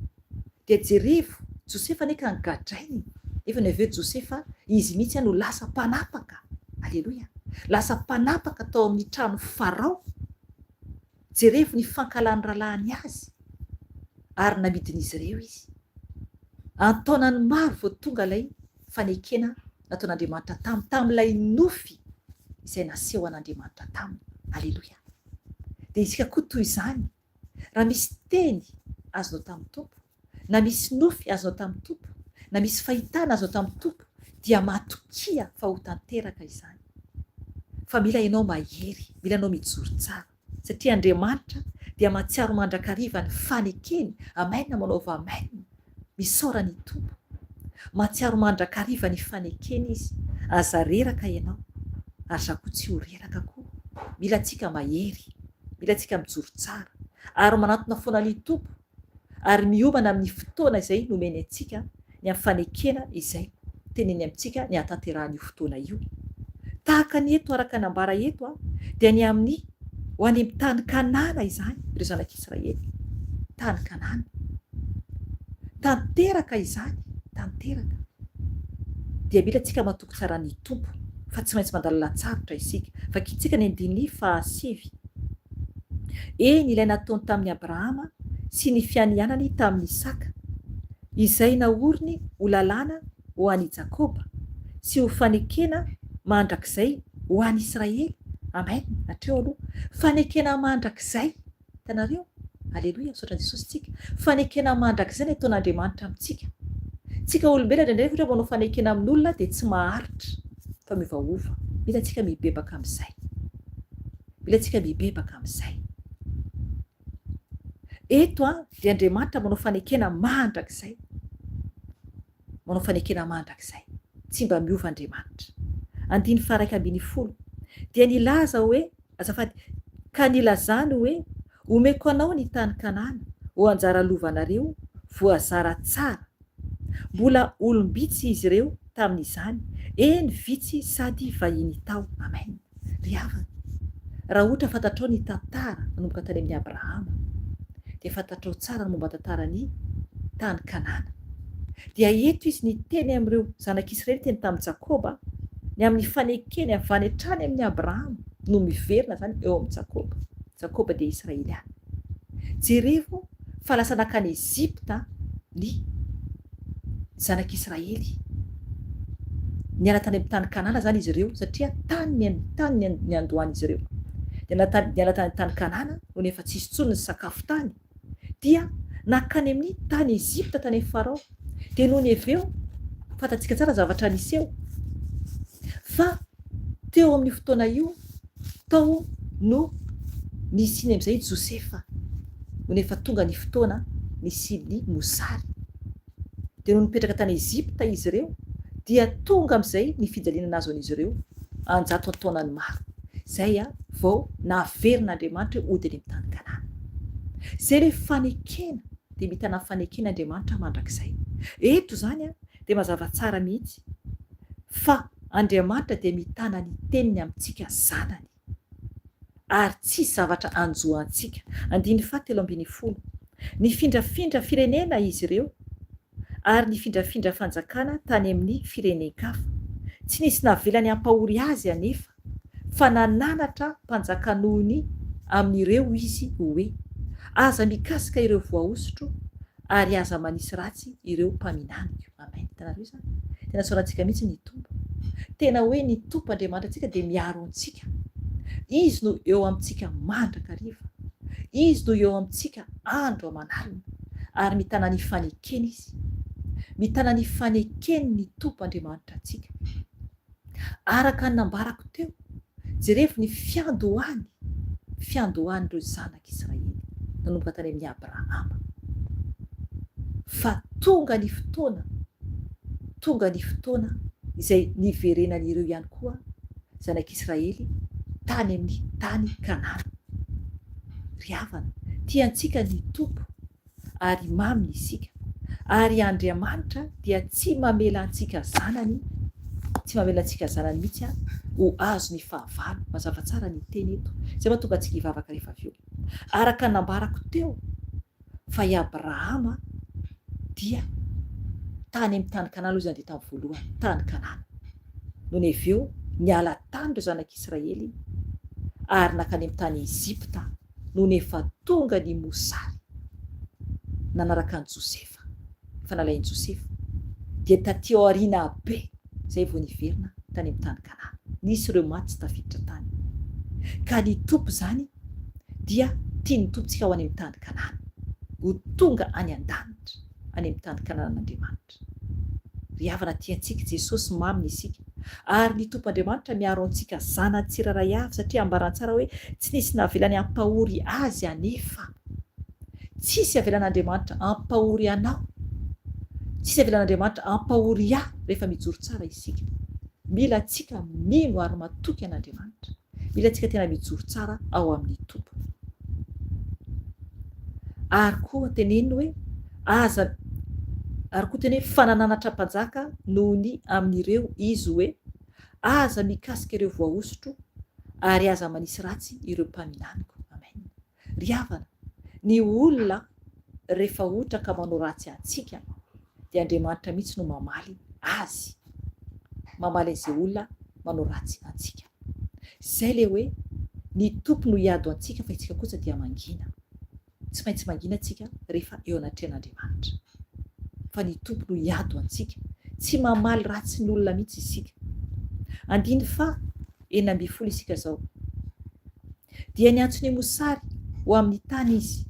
Dia jerevo, Josefa anie ka nogadrainy, nefa ny avy eo Josefa, izy mihitsy no lasa mpanapaka. Aleloia! Lasa mpanapaka tao amin'ny tranon'i Farao. Jerevo ny fankahalan'ny rahalahiny azy, ary namidin'izy ireo izy. An-taonany maro vao tonga ilay fanekena nataon'Andriamanitra taminy, tamin'ilay nofy izay nasehon'Andriamanitra taminy. Aleloia! Dia isika koa toy izany, raha misy teny azonao tamin'ny Tompo, na misy nofy azonao tamin'ny Tompo, na misy fahitana azonao tamin'ny Tompo, dia matokia fa ho tanteraka izany. Fa mila ianao mahery, mila ianao mijoro tsara. Satria Andriamanitra dia mahatsiaro mandrakariva ny fanekeny, amen, manaova amen, misaora ny Tompo. Mahatsiaro mandrakariva ny fanekeny Izy. Aza reraka ianao, ary za koa tsy ho reraka koa. Mila antsika mahery, mila antsika mijoro tsara, ary manantona foana ny Tompo. ary miomana amin'ny fotoana izay nomeny antsika ny amin'ny fanekena izay teneny amintsika ny hahatanterahan'io fotoana io. Tahaka ny eto araka ny ambara eto dia ny amin'ny ho any amin'ny tany Kanana izany ireo zanak'Israely. Tany Kanana. Tanteraka izany, tanteraka. Dia mila tsika matoky tsara ny Tompo fa tsy maintsy mandalo lalan-tsarotra isika. Vakintsika ny andininy fahasivy. Eny, ilay nataony tamin'i Abrahama sy ny fianianany tamin'i Isaka, izay naoriny ho lalàna ho an'i Jakoba, sy ho fanekena mandrakizay ho an'i Israely. Amen! Hatreo aloha. Fanekena mandrakizay. Hitanareo? Aleloia! Misaotra an'i Jesosy isika. Fanekena mandrakizay ny ataon'Andriamanitra amintsika. Tsika olombelona indraindray rehefa ohatra manao fanekena amin'olona dia tsy maharitra fa miovaova. Mila antsika mibebaka amin'izay. Mila antsika mibebaka amin'izay. Eto an, dia Andriamanitra manao fanekena mandrakizay. Manao fanekena mandrakizay. Tsy mba miova Andriamanitra. Andininy faha-11. Dia nilaza hoe, azafady, ka nilazany hoe, Omeko anao ny tany Kanana, ho anjara lovanareo, voazara tsara. Mbola olom-bitsy izy ireo tamin'izany, eny vitsy sady vahiny tao. Amen. Ry havana, raha ohatra fantatrao ny tantara nanomboka tany amin'i Abrahama, dia fantatrao tsara ny momba tantaran'ny tany Kanana. Dia eto izy niteny amin'ireo zanak'Israely niteny tamin'i Jakoba ny amin'ny fanekeny avy any hatrany amin'i Abrahama no miverina izany eo amin'i Jakoba. Jakoba dia Israeliana. Jerevo fa lasa nankany Egypta ny zanak'Israely. Niala tany amin'ny tany Kanana izany izy ireo satria tany ny tany niandohan'izy ireo. Dia niala tany tany Kanana nony efa tsisy intsony ny sakafo tany dia nankany amin'ny tany Egypta tany amin'ny Farao. Dia nony avy eo, fantatsika tsara ny zavatra niseho fa teo amin'io fotoana io Tao no nisiany amin'izay i Josefa, nony efa tonga ny fotoana nisian'ny mosary. Dia nony nipetraka tany Egypta izy ireo, dia tonga amin'izay ny fijaliana nahazo an'izy ireo, an-jato an-taonany maro, izay vao naverin'Andriamanitra hody any amin'ny tany Kanana. Izay ilay fanekena, dia mitana fanekena Andriamanitra mandrakizay. Eto izany dia mazava tsara mihitsy fa Andriamanitra dia mitana ny teniny amintsika zanany, ary tsisy zavatra hanjo antsika. Andininy faha 13. Nifindrafindra firenena izy ireo, ary nifindrafindra fanjakana tany amin'ny firenen-kafa. Tsy nisy navelany hampahory azy anefa, fa nananatra mpanjaka noho ny amin'ireo izy hoe, Aza mikasika ireo voahosotro, ary aza manisy ratsy ireo mpaminaniko. Amen. Hitanareo izany? Tena tsaorantsika mihitsy ny Tompo. Tena hoe ny Tompo Andriamanitra antsika dia miaro antsika. Izy no eo amintsika mandrakariva. Izy no eo amintsika andro aman'alina. Ary mitana ny fanekeny Izy. Mitana ny fanekeny ny Tompo Andriamanitra antsika. Araka ny nambarako teo, jerevo ny fiandohany, fiandohan'ireo zanak'Israely, nanomboka tany amin'i Abrahama. Fa tonga ny fotoana, tonga ny fotoana izay niverenan'ireo ihany koa zanak'Israely tany amin'ny tany Kanana. Ry havana, tiantsika ny Tompo. ary maminy isika, ary Andriamanitra dia tsy mamela antsika zanany, tsy mamela antsika zanany mihitsy ho azon'ny fahavalo, mazava tsara ny teny eto, izay mahatonga antsika hivavaka rehefa avy eo. Araka ny nambarako teo fa i Abrahama dia tany amin'ny tany Kanana aloha izy nandeha tamin'ny voalohany, tany Kanana. Nony avy eo niala tany ireo zanak'Israely ary nankany amin'ny tany Egypta nony efa tonga ny mosary nanaraka an'i Josefa, efa nalain'i Josefa, dia taty aoriana be izay vao niverina tany amin'ny tany Kanana. Nisy ireo maty tsy tafiditra tany. Ka ny Tompo izany dia tian'ny Tompo tsika ho any amin'ny tany Kanana, ho tonga any an-danitra, any amin'ny tany Kananan'Andriamanitra. Ry havana tiantsika Jesosy maminy isika ary ny Tompo Andriamanitra miaro antsika zanany tsirairay avy satria ambarany tsara hoe tsy nisy navelany hampahory azy anefa. Tsisy avelan'Andriamanitra hampahory anao. Tsisy avelan'Andriamanitra hampahory ahy rehefa mijoro tsara isika. Mila antsika mino ary matoky an'Andriamanitra. Mila antsika tena mijoro tsara ao amin'ny Tompo. Ary koa teneniny hoe aza ary koa teneno fa nananatra mpanjaka noho ny amin'ireo izy hoe aza mikasika ireo voahosotro ary aza manisy ratsy ireo mpaminaniko. Amen. Ry havana, ny olona rehefa ohatra ka manao ratsy antsika dia Andriamanitra mihitsy no mamaly azy, mamaly an'izay olona manao ratsy antsika. Izay ilay hoe ny Tompo no hiady ho antsika fa isika kosa dia mangina. Tsy maintsy mangina tsika rehefa eo anatrehan'Andriamanitra. Fa ny Tompo no hiady ho antsika. Tsy mamaly ratsy ny olona mihitsy isika. Andininy faha 16 isika izao. Dia niantso ny mosary ho amin'ny tany izy.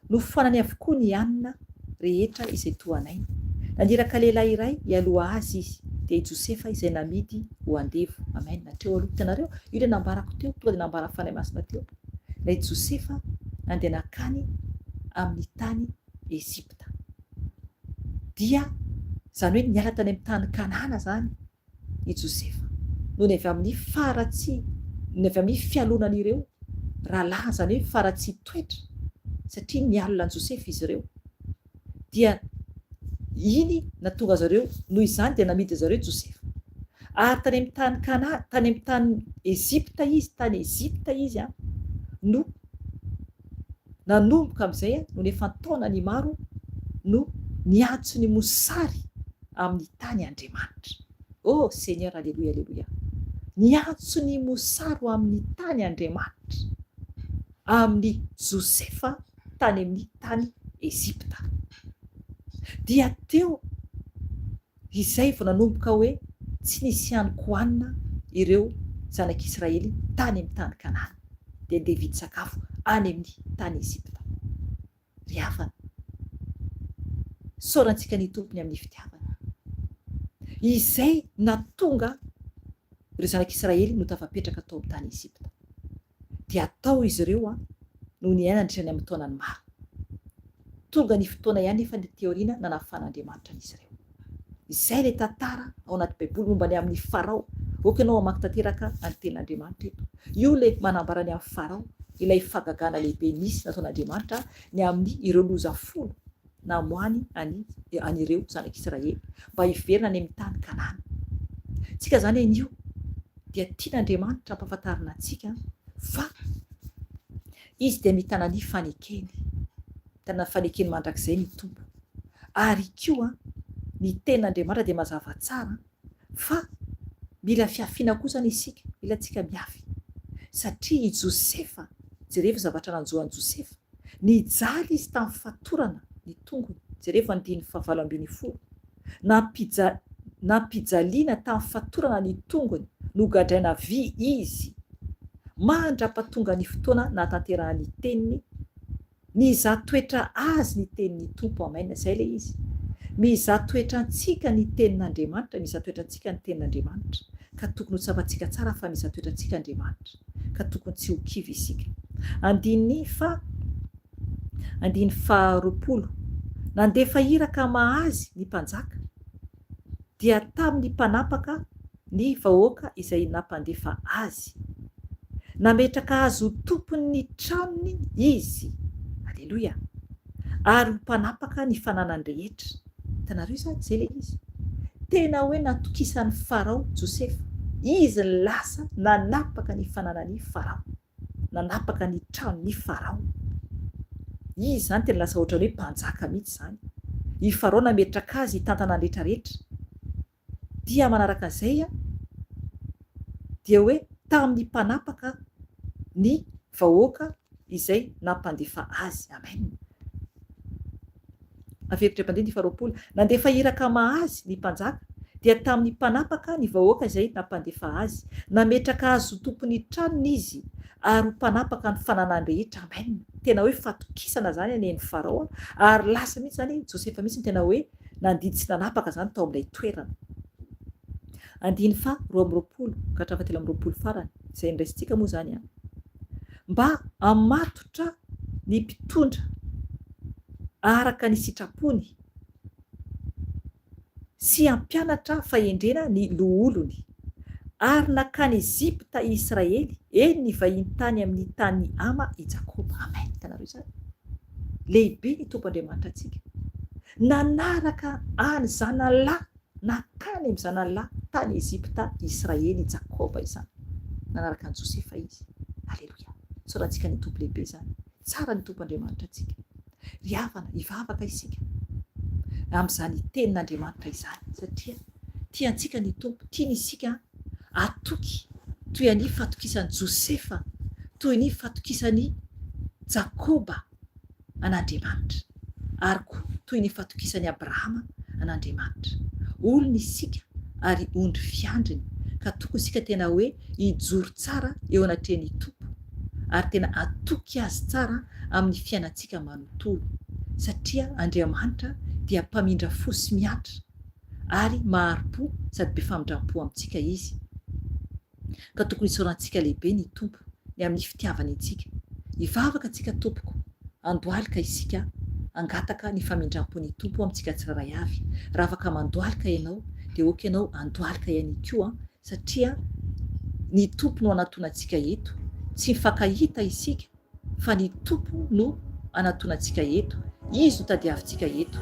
Nofoanany avokoa ny hanina rehetra izay toa an'aina. Naniraka lehilahy iray hialoha azy izy, dia i Josefa izay namidy ho andevo. Amen. Hatreo aloha. Hitanareo? Io ilay nambarako teo, tonga dia nambaran'ny Fanahy Masina teo. Ilay Josefa nandeha nankany amin'ny tany Egypta. Dia izany hoe niala tany amin'ny tany Kanana izany i Josefa, noho ny avy amin'ny faharatsiany, noho ny avy amin'ny fialonan'ireo rahalahiny, izany hoe faharatsian-toetra, satria nialona an'i Josefa izy ireo, dia iny nahatonga azy ireo, noho izany dia namidy azy ireo i Josefa. Ary tany amin'ny tany Kana, tany amin'ny tany Egypta izy, tany Egypta izy no Nanomboka amin'izay no nefa an-taonany maro no niantso ny mosary amin'ny tany Andriamanitra. Oh Seigneur Aleloia Aleloia. Niantso ny mosary ho amin'ny tany Andriamanitra amin'i Josefa tany amin'ny tany Egypta. Dia teo Izay vao nanomboka hoe tsy nisy ihany kohanina ireo zanak'Israely tany amin'ny tany Kanana, dia ndeha hividy sakafo any amin'ny tany Egypta. Ry havana, isaorantsika ny Tompony amin'ny fitiavany, izay nahatonga ireo zanak'Israely no tafapetraka tao amin'ny tany Egypta. Dia tao izy ireo no niaina nandritra ny amin-taonany maro. Tonga ny fotoana ihany nefa taty aoriana nanafahan'Andriamanitra an'izy ireo. Izay ilay tantara ao anaty Baiboly momba ny amin'i Farao. Aoka ianao hamaky tanteraka ny Tenin'Andriamanitra eto. Io ilay manambara ny amin'i Farao, ilay fahagagana lehibe nisy nataon'Andriamanitra ny amin'ny ireo loza folo namoahany an'i an'ireo zanak'Israely mba hiverina any amin'ny tany Kanana. Tsika izany anio dia tian'Andriamanitra hampahafantarina antsika fa Izy dia mitana ny fanekeny. Mitana ny fanekeny mandrakizay ny Tompo. Ary koa ny tenin'Andriamanitra dia mazava tsara fa mila fiafiana koa izany isika, mila antsika miafy. Satria i Josefa, jerevo ny zavatra nanjo an'i Josefa, nijaly izy tamin'ny fatorana ny tongony, jerevo andininy fahavalo 18. Nampija, nampijaliana tamin'ny fatorana ny tongony, nogadraina vy izy, mandra-pahatonga ny fotoana nahatanterahan'ny teniny, Mizaha toetra azy ny tenin'ny Tompo Amen zay le izy Mizaha toetra antsika ny tenin'Andriamanitra Mizaha toetra antsika ny tenin'Andriamanitra ka tokony ho tsapantsika tsara fa mizaha toetra antsika Andriamanitra ka tokony tsy ho kivy isika Andininy faha Andininy faha 20 Nandefa iraka hamaha azy ny mpanjaka dia tamin'ny mpanapaka ny vahoaka izay nampandefa azy. Nametraka azy ho tompon'ny tranony izy, aleloia, ary ho mpanapaka ny fananany rehetra. Hitanareo izany? Izay ilay izy. Tena hoe natokisan'i Farao Josefa. Izy no lasa nanapaka ny fananan'i Farao. Nanapaka ny tranon'i Farao. Izy izany tena lasa ohatran'ny hoe mpanjaka mihitsy izany. I Farao nametraka azy hitantana ny rehetrarehetra. Dia manaraka an'izay dia hoe tamin'ny mpanapaka ny vahoaka izay nampandefa azy. Amen. Averiko indray mpandeha ny faharoapolo. Nandefa iraka hamaha azy ny mpanjaka, dia tamin'ny mpanapaka ny vahoaka izay nampandefa azy. Nametraka azy ho tompon'ny tranony izy, ary ho mpanapaka ny fananany rehetra. Amen. Tena hoe fatokisana izany anie ny Farao, ary lasa mihitsy izany Josefa mihitsy no tena hoe nandidy sy nanapaka izany tao amin'ilay toerana. Andininy faha 22 ka hatramin'ny faha 23 farany, izay noraisintsika moa izany an. Mba hamatotra ny mpitondra araka ny sitrapony sy hampianatra fahendrena ny loholony. Ary nankany Egypta i Israely, eny nivahiny tany amin'ny tanin'i Hama i Jakoba. Amen! Hitanareo izany? Lehibe ny Tompo Andriamanitra antsika. Nanaraka an'i zanalahy Nankany amin'ny zanany lahy tany Egypta Israely i Jakoba izany. Nanaraka an'i Josefa izy. Aleloia! Isaorantsika ny Tompo lehibe izany. Tsara ny Tompo Andriamanitra antsika. Ry havana, hivavaka isika amin'izany tenin'Andriamanitra izany, satria tia antsika ny Tompo, tiany isika hatoky toy ny fatokisan'i Josefa, toy ny fatokisan'i Jakoba. an'Andriamanitra, ary koa toy ny fatokisan'i Abrahama an'Andriamanitra. Olony isika ary ondry fiandriny, ka tokony isika tena hoe hijoro tsara eo anatrehan'ny Tompo, ary tena hatoky Azy tsara amin'ny fiainantsika manontolo, satria Andriamanitra dia mpamindra fo sy miantra, ary mahari-po sady be famindram-po amintsika Izy. Ka tokony hisaorantsika lehibe ny Tompo ny amin'ny fitiavany antsika. Hivavaka antsika tompoko, handohalika isika hangataka ny famindrampon'ny Tompo amintsika tsirairay avy. Raha afaka mandohalika ianao dia ok ianao handohalika ihany koa satria ny Tompo no anatonantsika eto. Tsy mifankahita isika fa ny Tompo no anatonantsika eto, Izy no tadiavintsika eto,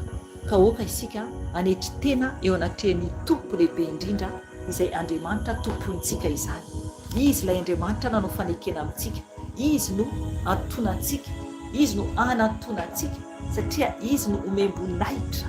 ka aoka isika hanetry tena eo anatrehan'ny Tompo lehibe indrindra izay Andriamanitra tompointsika izany. Izy ilay Andriamanitra nanao fanekena amintsika, Izy no antonantsika, Izy no anantonantsika, satria Izy no omem-boninahitra.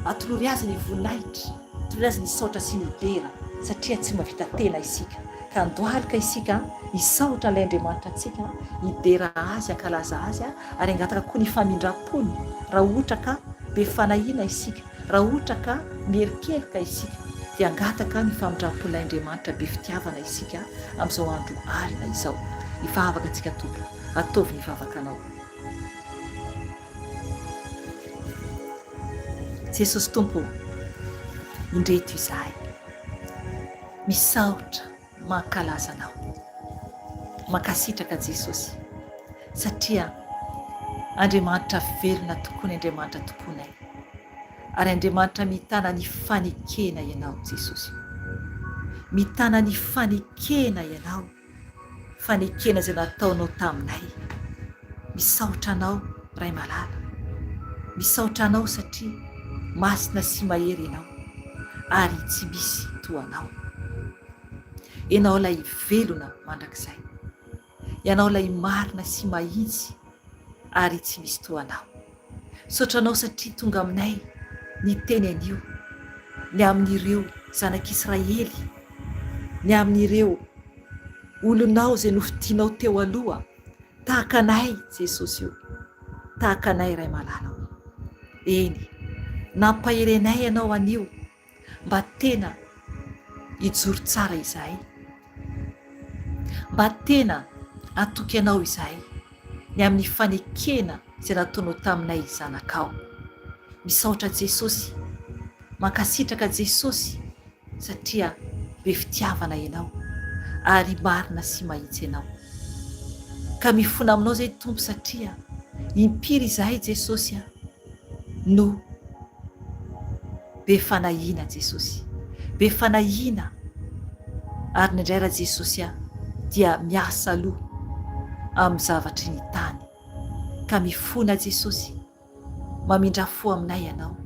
Atolory Azy ny voninahitra, atolory Azy ny saotra sy ny dera, satria tsy mahavita tena isika. Ka andohalika isika hisaotra ilay Andriamanitra antsika, hidera Azy, hankalaza Azy, ary hangataka koa ny famindram-pony raha ohatra ka be fanahiana isika, raha ohatra ka mierikerika isika, dia hangataka ny famindram-pon'ilay Andriamanitra be fitiavana isika amin'izao andro alina izao. Hivavaka antsika Tompo, ataovy ny vavakanao. Jesosy Tompo ô, indreto izahay, misaotra mankalaza Anao. Mankasitraka Jesosy, satria Andriamanitra velona tokoa ny Andriamanitra tomponay, ary Andriamanitra mitana ny fanekena Ianao Jesosy. Mitana ny fanekena Ianao. fanekena izay nataonao taminay. Misaotra Anao Ray malala. Misaotra Anao satria masina sy mahery Ianao ary tsy misy toa Anao. Ianao ilay velona mandrakizay. Ianao ilay marina sy mahitsy ary tsy misy toa Anao. Misaotra Anao satria tonga aminay ny teny anio ny amin'ireo zanak'Israely, ny amin'ireo olonao izay nofidinao teo aloha tahaka anay Jesosy o, tahaka anay Ray malala o. Eny, nampahery anay Ianao anio mba tena hijoro tsara izahay, mba tena hatoky Anao izahay ny amin'ny fanekena izay nataonao taminay zanakao. Misaotra Jesosy, mankasitraka Jesosy satria be fitiavana Ianao ary marina sy mahitsy Ianao. Ka mifona aminao izay Tompo satria impiry izahay Jesosy a no be fanahiana Jesosy, be fanahiana ary ny indray Rajesosy a dia miasa aloha amin'ny zavatry ny tany ka mifona Jesosy mamindra fo aminay Ianao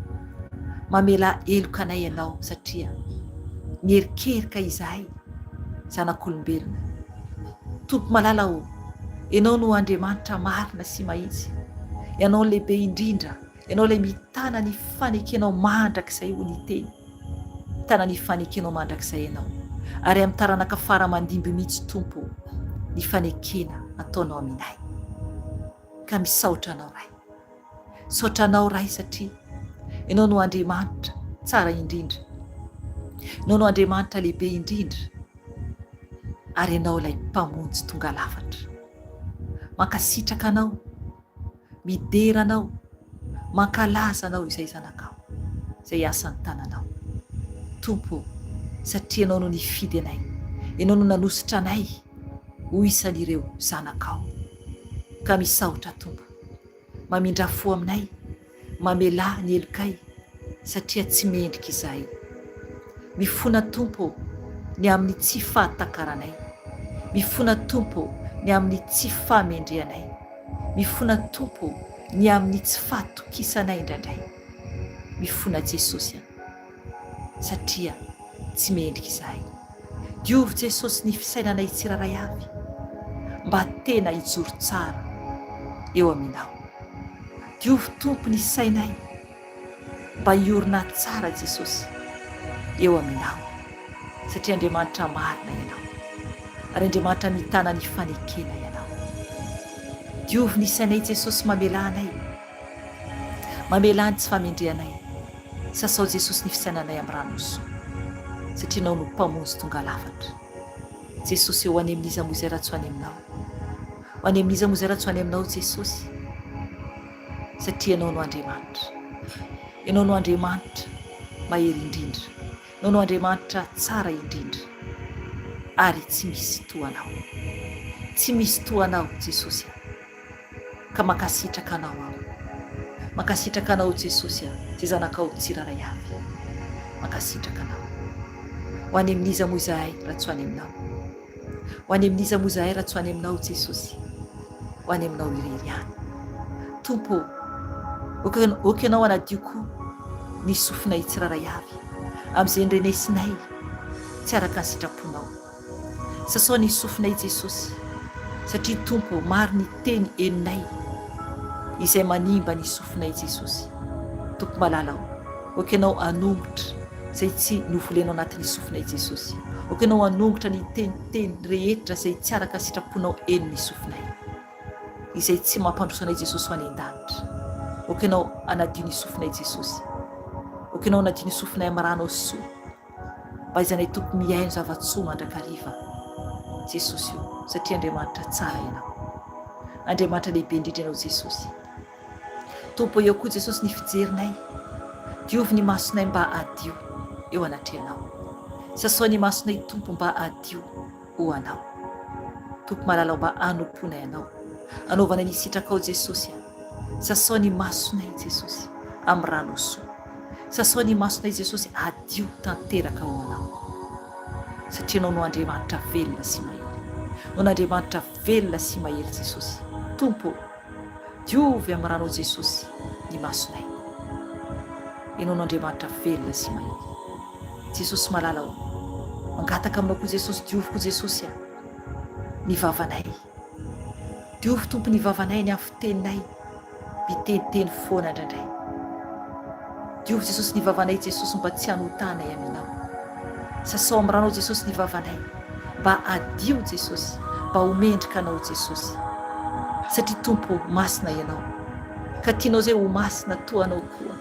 mamela heloka anay Ianao satria mierikerika izahay zanak'olombelona Tompo malala ô, Ianao no Andriamanitra marina sy mahitsy. Ianao lehibe indrindra, Ianao ilay mitana ny fanekenao mandrakizay hoy ny teny. Mitana ny fanekenao mandrakizay Ianao. Ary amin'ny taranaka fara aman-dimby mihitsy Tompo ô, ny fanekena ataonao aminay. Ka misaotra Anao Ray. Misaotra Anao Ray satria Ianao no Andriamanitra tsara indrindra. Ianao no Andriamanitra lehibe indrindra. Ary Ianao ilay Mpamonjy tonga lafatra. Mankasitraka Anao. Midera Anao, mankalaza Anao izay zanakao, izay asan'ny tananao. Tompo ô, satria Ianao no nifidy anay, Ianao no nanositra anay ho isan'ireo zanakao. Ka misaotra Tompo. Mamindrà fo aminay. Mamelà ny helokay satria tsy mendrika izahay. Mifona Tompo ô ny amin'ny tsy fahatakaranay. Mifona Tompo ô ny amin'ny tsy fahamendrehanay. Mifona Tompo ô ny amin'ny tsy fahatokisanay indraindray. Mifona Jesosy a. Satria tsy mendrika izahay. Diovy Jesosy ny fisainanay tsirairay avy mba tena hijoro tsara eo Aminao. Diovy Tompo ny sainay mba hiorina tsara Jesosy eo Aminao satria Andriamanitra marina Ianao ary Andriamanitra mitana ny fanekena Ianao. Diovy ny sainay Jesosy mamelà anay. Mamelà ny tsy famendrehanay. Sasao Jesosy ny fisainanay amin'ny rano soa satria Ianao no Mpamonjy tonga lafatra. Jesosy ô ho any amin'iza moa izay raha tsy ho any Aminao? Ho any amin'iza moa izay raha tsy ho any Aminao Jesosy? Satria Ianao no Andriamanitra. Ianao no Andriamanitra mahery indrindra. Ianao no Andriamanitra tsara indrindra. Ary tsy misy toa Anao. Tsy misy toa Anao Jesosy a. Ka mankasitraka Anao aho. Mankasitraka Anao Jesosy a, izay zanakao tsirairay avy. Mankasitraka Anao. Ho any amin'iza moa izahay raha tsy ho any Aminao? Ho any amin'iza moa izahay raha tsy ho any Aminao Jesosy? Ho any Aminao irery ihany. Tompo ô, ok Ianao hanadio koa ny sofinay tsirairay avy amin'izay ndrenesinay tsy araka ny sitraponao. Sasao ny sofinay Jesosy satria Tompo ô maro ny teny henonay izay manimba ny sofinay Jesosy Tompo malala ô ok Ianao hanongotra izay tsy novolenao anatin'ny sofinay Jesosy ok Ianao hanongotra ny teniteny rehetra izay tsy araka sitraponao henon'ny sofinay izay tsy mampandroso anay Jesosy ho any an-danitra ok Ianao hanadio ny sofinay Jesosy ok Ianao hanadio ny sofinay amin'ny ranao soa Mba izanay Tompo mihaino zava-tsoa mandrakariva Jesosy o satria Andriamanitra tsara Ianao Andriamanitra lehibe indrindra Ianao Jesosy Tompo eo koa Jesosy ny fijerinay diovy ny masonay mba hadio eo anatrehanao sasao ny masonay Tompo mba hadio ho Anao Tompo malalao mba hanomponay Anao anaovanay ny sitrakao Jesosy a Sasao ny masonay Jesosy amin'ny rano soa. Sasao ny masonay Jesosy hadio tanteraka ho Anao. Satria Ianao no Andriamanitra velona sy mahery. Ianao no Andriamanitra velona sy mahery Jesosy. Tompo ô, diovy amin'ny ranao Jesosy ny masonay. Ianao no Andriamanitra velona sy mahery. Jesosy malala ô, mangataka aminao koa Jesosy diovy koa Jesosy a, ny vavanay. Diovy Tompo ny vavanay ny amin'ny fiteninay miteniteny foana indraindray. Diovy Jesosy ny vavanay Jesosy mba tsy hanotanay aminao. Sasao amin'ny ranao Jesosy ny vavanay mba hadio Jesosy mba ho mendrika anao Jesosy. Satria Tompo ô masina Ianao ka tianao zay ho masina toa anao koa.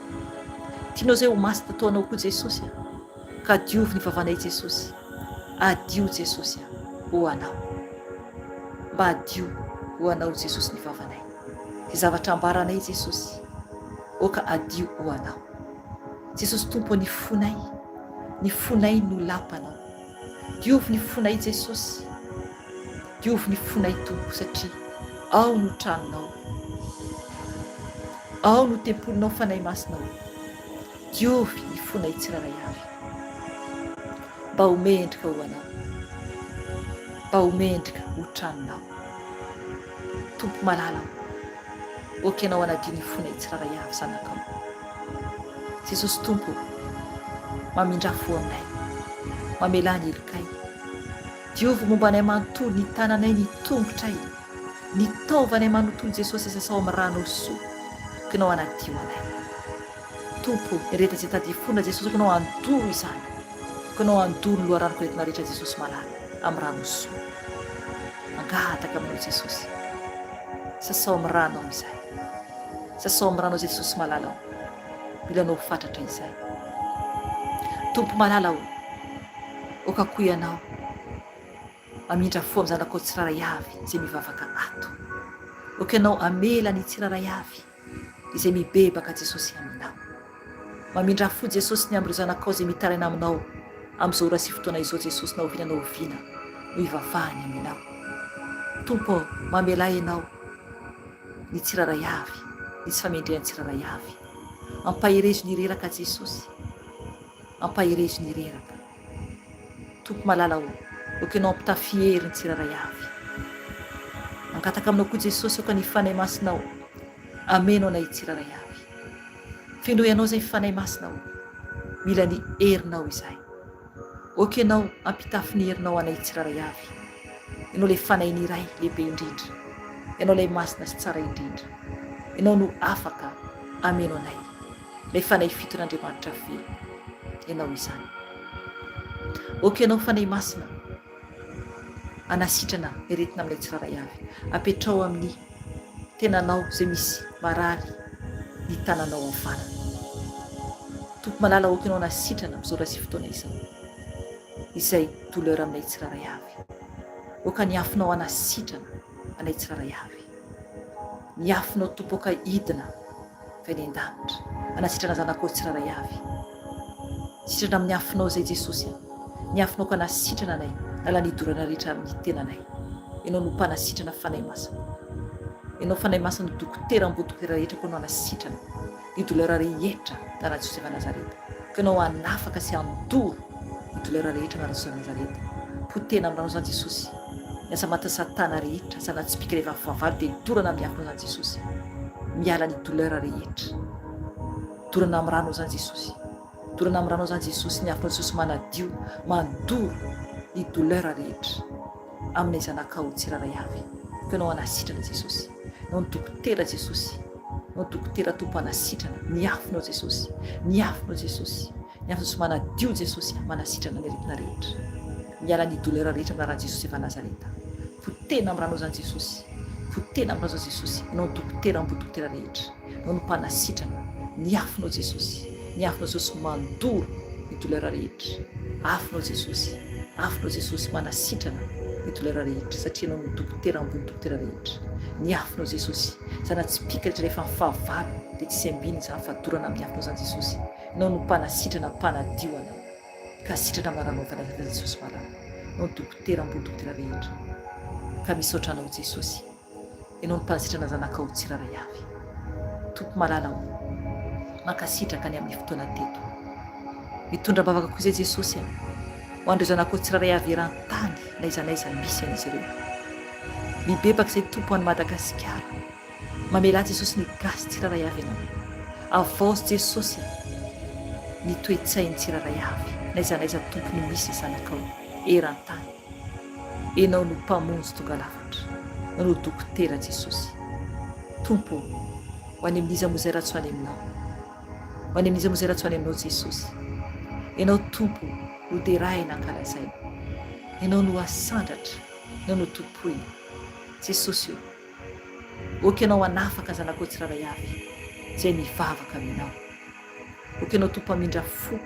Tianao zay ho masina toa anao koa Jesosy a. Ka diovy ny vavanay Jesosy. Adio Jesosy a, ho Anao. Mba adio ho Anao Jesosy ny vavanay. Izay zavatra ambaranay Jesosy, oka adio ho Anao. Jesosy Tompo ny fonay, ny fonay no lapanao. Diovy ny fonay Jesosy, diovy ny fonay Tompo satria ao no tranonao. Ao no tempolinao Fanahy Masina o. Diovy ny fonay tsirairay avy. Mba ho mendrika ho Anao. Mba ho mendrika ho tranonao. Tompo malala o, ok Ianao hanadio ny fonay tsirairay avy zanakao. Jesosy Tompo o, mamindrà fo aminay. Mamelà ny helokay. Diovy momba anay manontolo ny tananay ny tongotray. Ny taovanay manontolo Jesosy sasao amin'ny ranao soa. Aoka Ianao hanadio anay. Tompo, ny rehetra izay tady hifona Jesosy, aoka Ianao handoro izany. Aoka Ianao handoro ny loharanoko-aretina rehetra Jesosy malala, amin'ny rano soa. Mangataka Aminao Jesosy. Sasao amin'ny ranao izahay. Sasao amin'ny ranao Jesosy malala o. Mila Anao fatratra izahay. Tompo malala o, aoka koa Ianao Mamindra fo amin'ny zanakao tsirairay avy izay mivavaka ato. Aoka Ianao hamela ny tsirairay avy izay mibebaka Jesosy Aminao. Mamindra fo Jesosy ny amin'ireo zanakao izay mitaraina Aminao amin'izao ora sy fotoana izao Jesosy na oviana na oviana no hivavahany Aminao. Tompo ô, mamelà Ianao ny tsirairay avy, ny tsy famendrehan'ny tsirairay avy. Ampaherezo ny reraka Jesosy. Ampaherezo ny reraka. Tompo malala o, aoka Ianao hampitafy hery ny tsirairay avy. Mangataka Aminao koa Jesosy aoka ny Fanahy Masinao hameno anay tsirairay avy. Fenoy Anao izay Fanahy Masina o, mila ny herinao izahay. Aoka Ianao hampitafy ny herinao anay tsirairay avy. Ianao ilay Fanahin'ny Ray lehibe indrindra. Ianao ilay Masina sy tsara indrindra. Ianao no afaka hameno anay. Ilay Fanahy fiton'Andriamanitra velona. Ianao izany. Ok ianao Fanahy Masina hanasitrana ny aretina aminay tsirairay avy. Apetrao amin'ny tenanao izay misy marary ny tananao havanana. Tompo malala ok ianao hanasitrana amin'izao ora sy fotoana izao izay douleur aminay tsirairay avy. Ok ny afonao hanasitrana anay tsirairay avy. Ny afonao Tompo ok hidina Fa eny an-danitra. Hanasitrana zanakao tsirairay avy. Sitrana amin'ny afonao izay Jesosy a. Ny afonao ka nasitrana anay, nala ny dorana rehetra amin'ny tenanay. Ianao no mpanasitrana Fanahy Masina. Ianao Fanahy Masina no dokotera ambony dokotera rehetra koa no hanasitrana ny douleur rehetra naran'i Josefa Nazareta. Koa Ianao hanafaka sy handoro ny douleur rehetra naran'i Josefa Nazareta. Potehina amin'ny ranao izany Jesosy. Ny asa matin'i satana rehetra, asa natsipika rehefa fahavalo dia dorana amin'ny afonao izany Jesosy. Miala ny douleur rehetra. Dorana amin'ny ranao izany Jesosy. Dorana amin'ny ranao izany Jesosy, ny afonao Jesosy manadio, mandoro ny douleur rehetra aminay zanakao tsirairay avy. Koa Ianao hanasitrana Jesosy. Ianao no dokotera Jesosy. Ianao dokotera Tompo hanasitrana ny afonao Jesosy. Ny afonao Jesosy. Ny afonao Jesosy manadio Jesosy manasitrana ny aretina rehetra. Miala ny douleur rehetra amin'ny anaran'i Jesosy avy Nazareta. Potehina amin'ny ranao izany Jesosy. Potehina amin'ny ranao izany Jesosy. Ianao no dokotera ambony dokotera rehetra. Ianao no mpanasitrana. Ny afonao Jesosy. Ny afonao Jesosy mandoro ny douleur rehetra. Afonao Jesosy. Afonao Jesosy manasitrana ny douleur rehetra satria ianao no dokotera ambony dokotera rehetra. Ny afonao Jesosy. Zana-tsipìka rehetra rehefa mifahavalo dia tsisy ambiny izany fa dorana amin'ny afonao izany Jesosy. Ianao no mpanasitrana mpanadio anao. Ka sitrana amin'ny anaranao Fanazavana Jesosy malala Ianao no dokotera ambony dokotera rehetra Ka misaotra anao Jesosy Ianao no mpanasitrana zanakao tsirairay avy Tompo malala o Mankasitraka ny amin'ny fotoana teto Mitondra am-bavaka koa izay Jesosy a Ho an'ireo zanakao tsirairay avy eran-tany n'aiza n'aiza misy an'izy ireo Mibebaka izay Tompo any Madagasikara Mamelà Jesosy ny gasy tsirairay avy ianao. Avaozy Jesosy a! Ny toe-tsainy tsirairay avy, n'aiza n'aiza Tompo no misy ny zanakao eran-tany. Enao no Mpamonjy tonga lafatra. Enao no Dokotera Jesosy. Tompo ô, ho any amin'iza moa izay raha tsy ho any Aminao? Ho any amin'iza moa izay raha tsy ho any Aminao Jesosy? Enao Tompo no deraina ankalazaina. Enao no asandratra, Enao no tompoina. Jesosy ô! Ok ianao hanafaka zanakao tsirairay avy izay mivavaka aminao. Ok ianao Tompo hamindra fo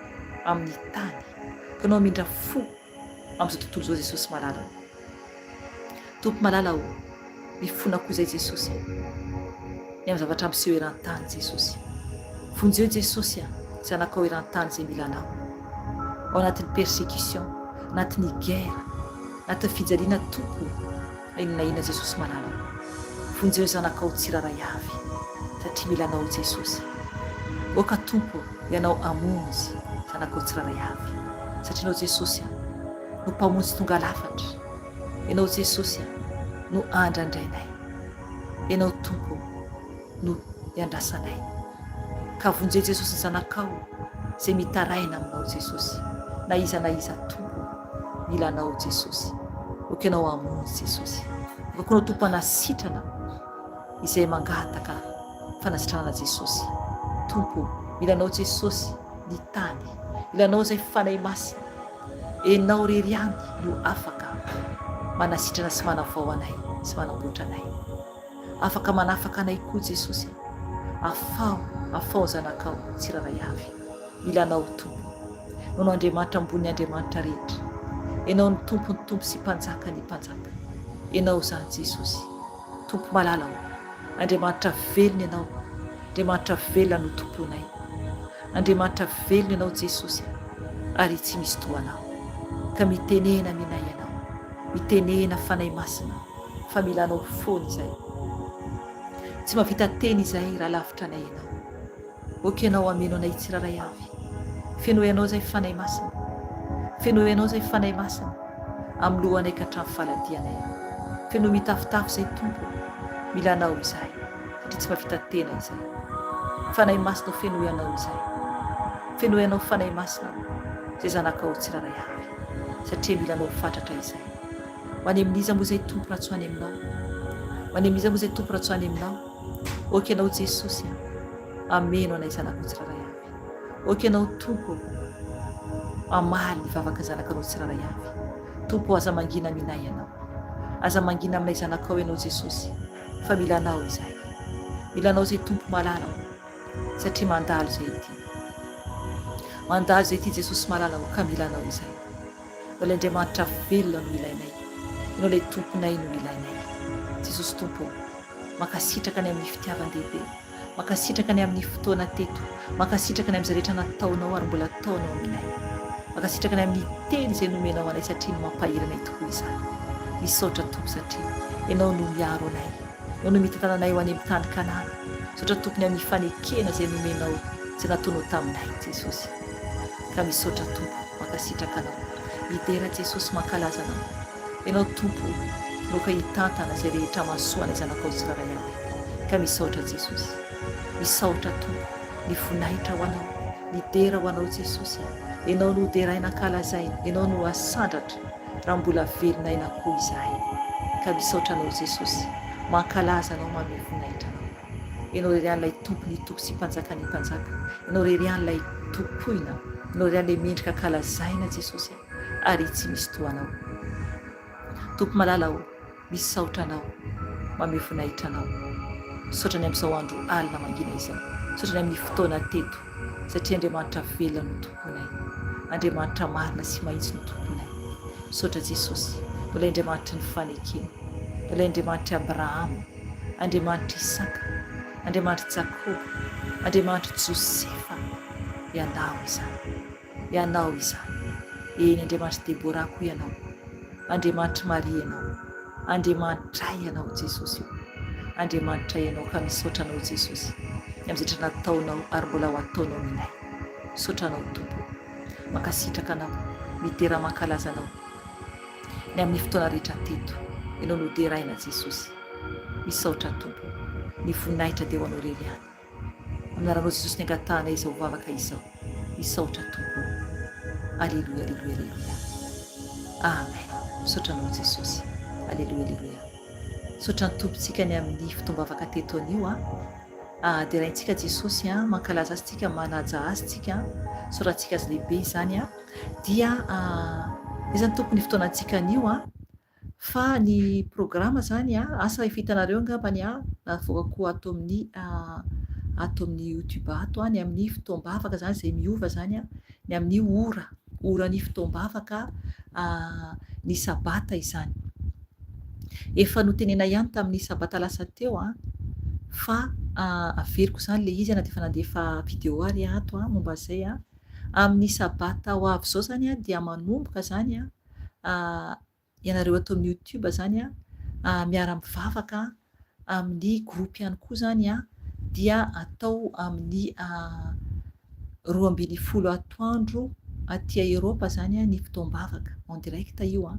amin'ny tany. Ok ianao hamindra fo amin'izao tontolo izao Jesosy malala o. Tompo malala o, mifona koa izay Jesosy a. Ny amin'ny zavatra miseho eran-tany Jesosy. Vonjeo Jesosy a, zanakao eran-tany izay mila anao. Ao anatin'ny persécution, anatin'ny guerre, anatin'ny fijaliana Tompo o. Na inona na inona Jesosy malala o. Vonjeo ny zanakao tsiraray avy satria mila anao Jesosy. Oka Tompo o Ianao hamonjy zanakao tsiraray avy satria Ianao Jesosy a no mpamonjy tonga lafatra. Ianao Jesosy a no andrandrainay. Ianao Tompo o no iandrasanay. Ka vonjeo Jesosy ny zanakao izay mitaraina aminao Jesosy na iza na iza Tompo o mila anao Jesosy ok ianao hamonjy Jesosy ok anao Tompo hanasitrana izay mangataka. fanasitranana Jesosy. Tompo o, mila Anao Jesosy ny tany, mila Anao izay Fanahy Masina. Enao irery ihany no afaka manasitrana sy manavao anay sy manamboatra anay. Afaka manafaka anay koa Jesosy a. Afaho, afaho ny zanakao tsirairay avy. Mila Anao Tompo. Enao no Andriamanitra ambonin'ny Andriamanitra rehetra. Enao no Tompon'ny Tompo sy Mpanjakan'ny Mpanjaka. Enao izany Jesosy. Tompo malala ô. Andriamanitra velona Ianao. Andriamanitra velona no Tomponay. Andriamanitra velona Ianao Jesosy a. Ary tsy misy toa Anao. Ka mitenena aminay Ianao. Mitenena Fanahy Masina fa mila Anao foana izahay. Tsy mahavita teny izahay raha lavitra anay Ianao. Ok Ianao hameno anay tsirairay avy. Fenoy Anao izay Fanahy Masina. Fenoy Anao izay Fanahy Masina. Amin'ny lohanay ka hatramin'ny faladianay. Fenoy mitafotafo izay Tompo ô. Mila Anao izahay satria tsy mahavita tena izahay. Fanahy Masina ô fenoy Anao izahay. Fenoy Anao Fanahy Masina ô izay zanakao tsirairay avy satria mila Anao fatratra izahay. Ho any amin'iza moa izay Tompo raha tsy ho any Aminao? Ho any amin'iza moa izay Tompo raha tsy ho any Aminao? Ok Ianao Jesosy a! Ameno anay zanakao tsirairay avy. Ok Ianao Tompo ô! Hamaly ny vavaka zanakanao tsirairay avy. Tompo ô aza mangina aminay Ianao. Aza mangina aminay zanakao Ianao Jesosy fa mila Anao izahay. Mila Anao izay Tompo malala ô! Satria mandalo izay ity. Mandalo izay ity Jesosy malala ô ka mila Anao izahay. Ianao ilay Andriamanitra velona no ilainay. Ianao ilay Tomponay no ilainay. Jesosy Tompo ô, mankasitraka ny amin'ny fitiavan-dehibe. Mankasitraka ny amin'ny fotoana teto. Mankasitraka ny amin'izay rehetra nataonao ary mbola ataonao aminay. Mankasitraka ny amin'ny teny izay nomenao anay satria no mampahery anay tokoa izany. Misaotra Tompo satria Ianao no miaro anay. Ianao no mitantana anay ho any amin'ny tany Kanana. Misaotra Tompo ny amin'ny fanekena izay nomenao, izay nataonao taminay Jesosy. Ka misaotra Tompo, mankasitraka Anao. Midera Jesosy, mankalaza Anao. Ianao Tompo no ka hitantana izay rehetra mahasoa anay zanakao tsirairay avy. Ka misaotra Jesosy. Misaotra Tompo, ny voninahitra ho Anao, ny dera ho Anao Jesosy a. Ianao no deraina ankalazaina, Ianao no asandratra raha mbola velona aina koa izahay. Ka misaotra Anao Jesosy, mankalaza Anao, manome voninahitra Anao. Ianao irery ihany ilay Tompon'ny tompo sy Mpanjakan'ny mpanjaka. Ianao irery ihany ilay tompoina. Ianao irery ihany ilay mendrika ankalazaina Jesosy a, ary tsy misy toa Anao. Tompo malala ô, misaotra Anao, mamehy voninahitra Anao. Misaotra ny amin'izao andro alina mangina izao. Misaotra ny amin'ny fotoana teto, satria Andriamanitra velona no Tomponay. Andriamanitra marina sy mahitsy no Tomponay. Misaotra Jesosy, Ianao ilay Andriamanitry ny fanekena. Ianao ilay Andriamanitr'i Abrahama. Andriamanitr'i Isaka, Andriamanitr'i Jakoba, Andriamanitr'i Josefa, Ianao izany. Ianao izany. Eny, Andriamanitr'i Debora koa Ianao. Andriamanitr'i Maria Ianao. Andriamanitray Ianao, Jesosy o. Andriamanitray Ianao, ka misaotra Anao, Jesosy, ny amin'izay rehetra nataonao ary mbola ho ataonao aminay. Misaotra Anao, Tompo o. Mankasitraka Anao, midera mankalaza Anao. Ny amin'ny fotoana rehetra teto. Ianao no deraina Jesosy. Misaotra Tompo. Ny voninahitra dia ho Anao irery ihany. Amin'ny anaranao Jesosy ny angatahanay izao vavaka izao. Misaotra Tompo. Aleloia aleloia aleloia. Amen. Misaotra Anao Jesosy. Aleloia aleloia. Misaotra ny Tompontsika ny amin'ny fotoam-bavaka teto anio a. Ah, deraintsika Jesosy a, mankalaza Azy tsika, manaja Azy tsika, isaorantsika Azy lehibe izany a. Dia izany tompoko ny fotoanantsika anio a. Fa ny programa izany a, asa efa hitanareo angambany a, navoakako ato amin'ny ato amin'ny youtube ato a, ny amin'ny fotoam-bavaka izany izay miova izany a, ny amin'ny ora, oran'ny fotoam-bavaka ny sabata izany. Efa notenena ihany tamin'ny sabata lasa teo a, fa averiko izany ilay izy na dia efa nandefa video ary aho ato a, momba an'izay a. Amin'ny sabata ho avy izao izany dia manomboka izany ianareo ato amin'ny youtube izany miara-mivavaka amin'ny groupe ihany koa izany dia atao amin'ny 12 atoandro aty Eropa izany ny fotoam-bavaka en direct io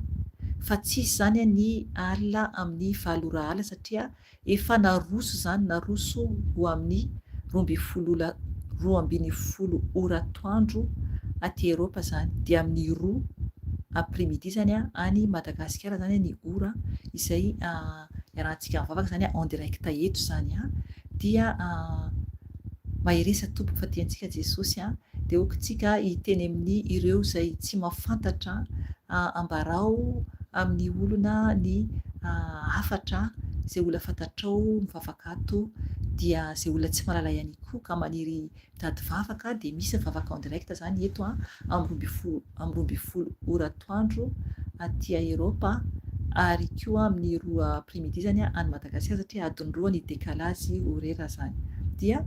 fa tsisy izany ny alina amin'ny 8 ora alina satria Efa naroso izany, naroso ho amin'ny 12 ola, 12 ora atoandro aty Eropa izany, dia amin'ny roa après midi izany any Madagasikara izany ny ora izay iarahantsika mivavaka izany en direct eto izany. Dia mahereza tompoko fa tiantsika Jesosy a. Dia ok tsika hiteny amin'ny ireo izay tsy mahafantatra ambarao amin'ny olona ny hafatra izay olona fantatrao mivavaka ato dia izay olona tsy mahalala ihany koa ka maniry mitady vavaka dia misy ny vavaka en direct izany eto a amin'ny 12 amin'ny 12 ora atoandro aty Eropa ary koa amin'ny roa après midi izany any Madagasikara satria adiny roa ny décalage horaire izany dia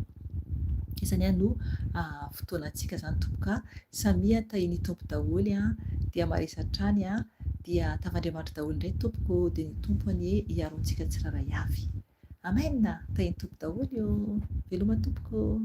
izany no fotoanantsika izany tompoko a. Samia tahin'ny Tompo daholo a, dia maresa hatrany a, dia tav'Andriamanitra daholo indray tompoko dia ny Tompo anie hiaro antsika tsirairay avy. Amen! Tahin'ny Tompo daholo ô! Veloma tompoko ô!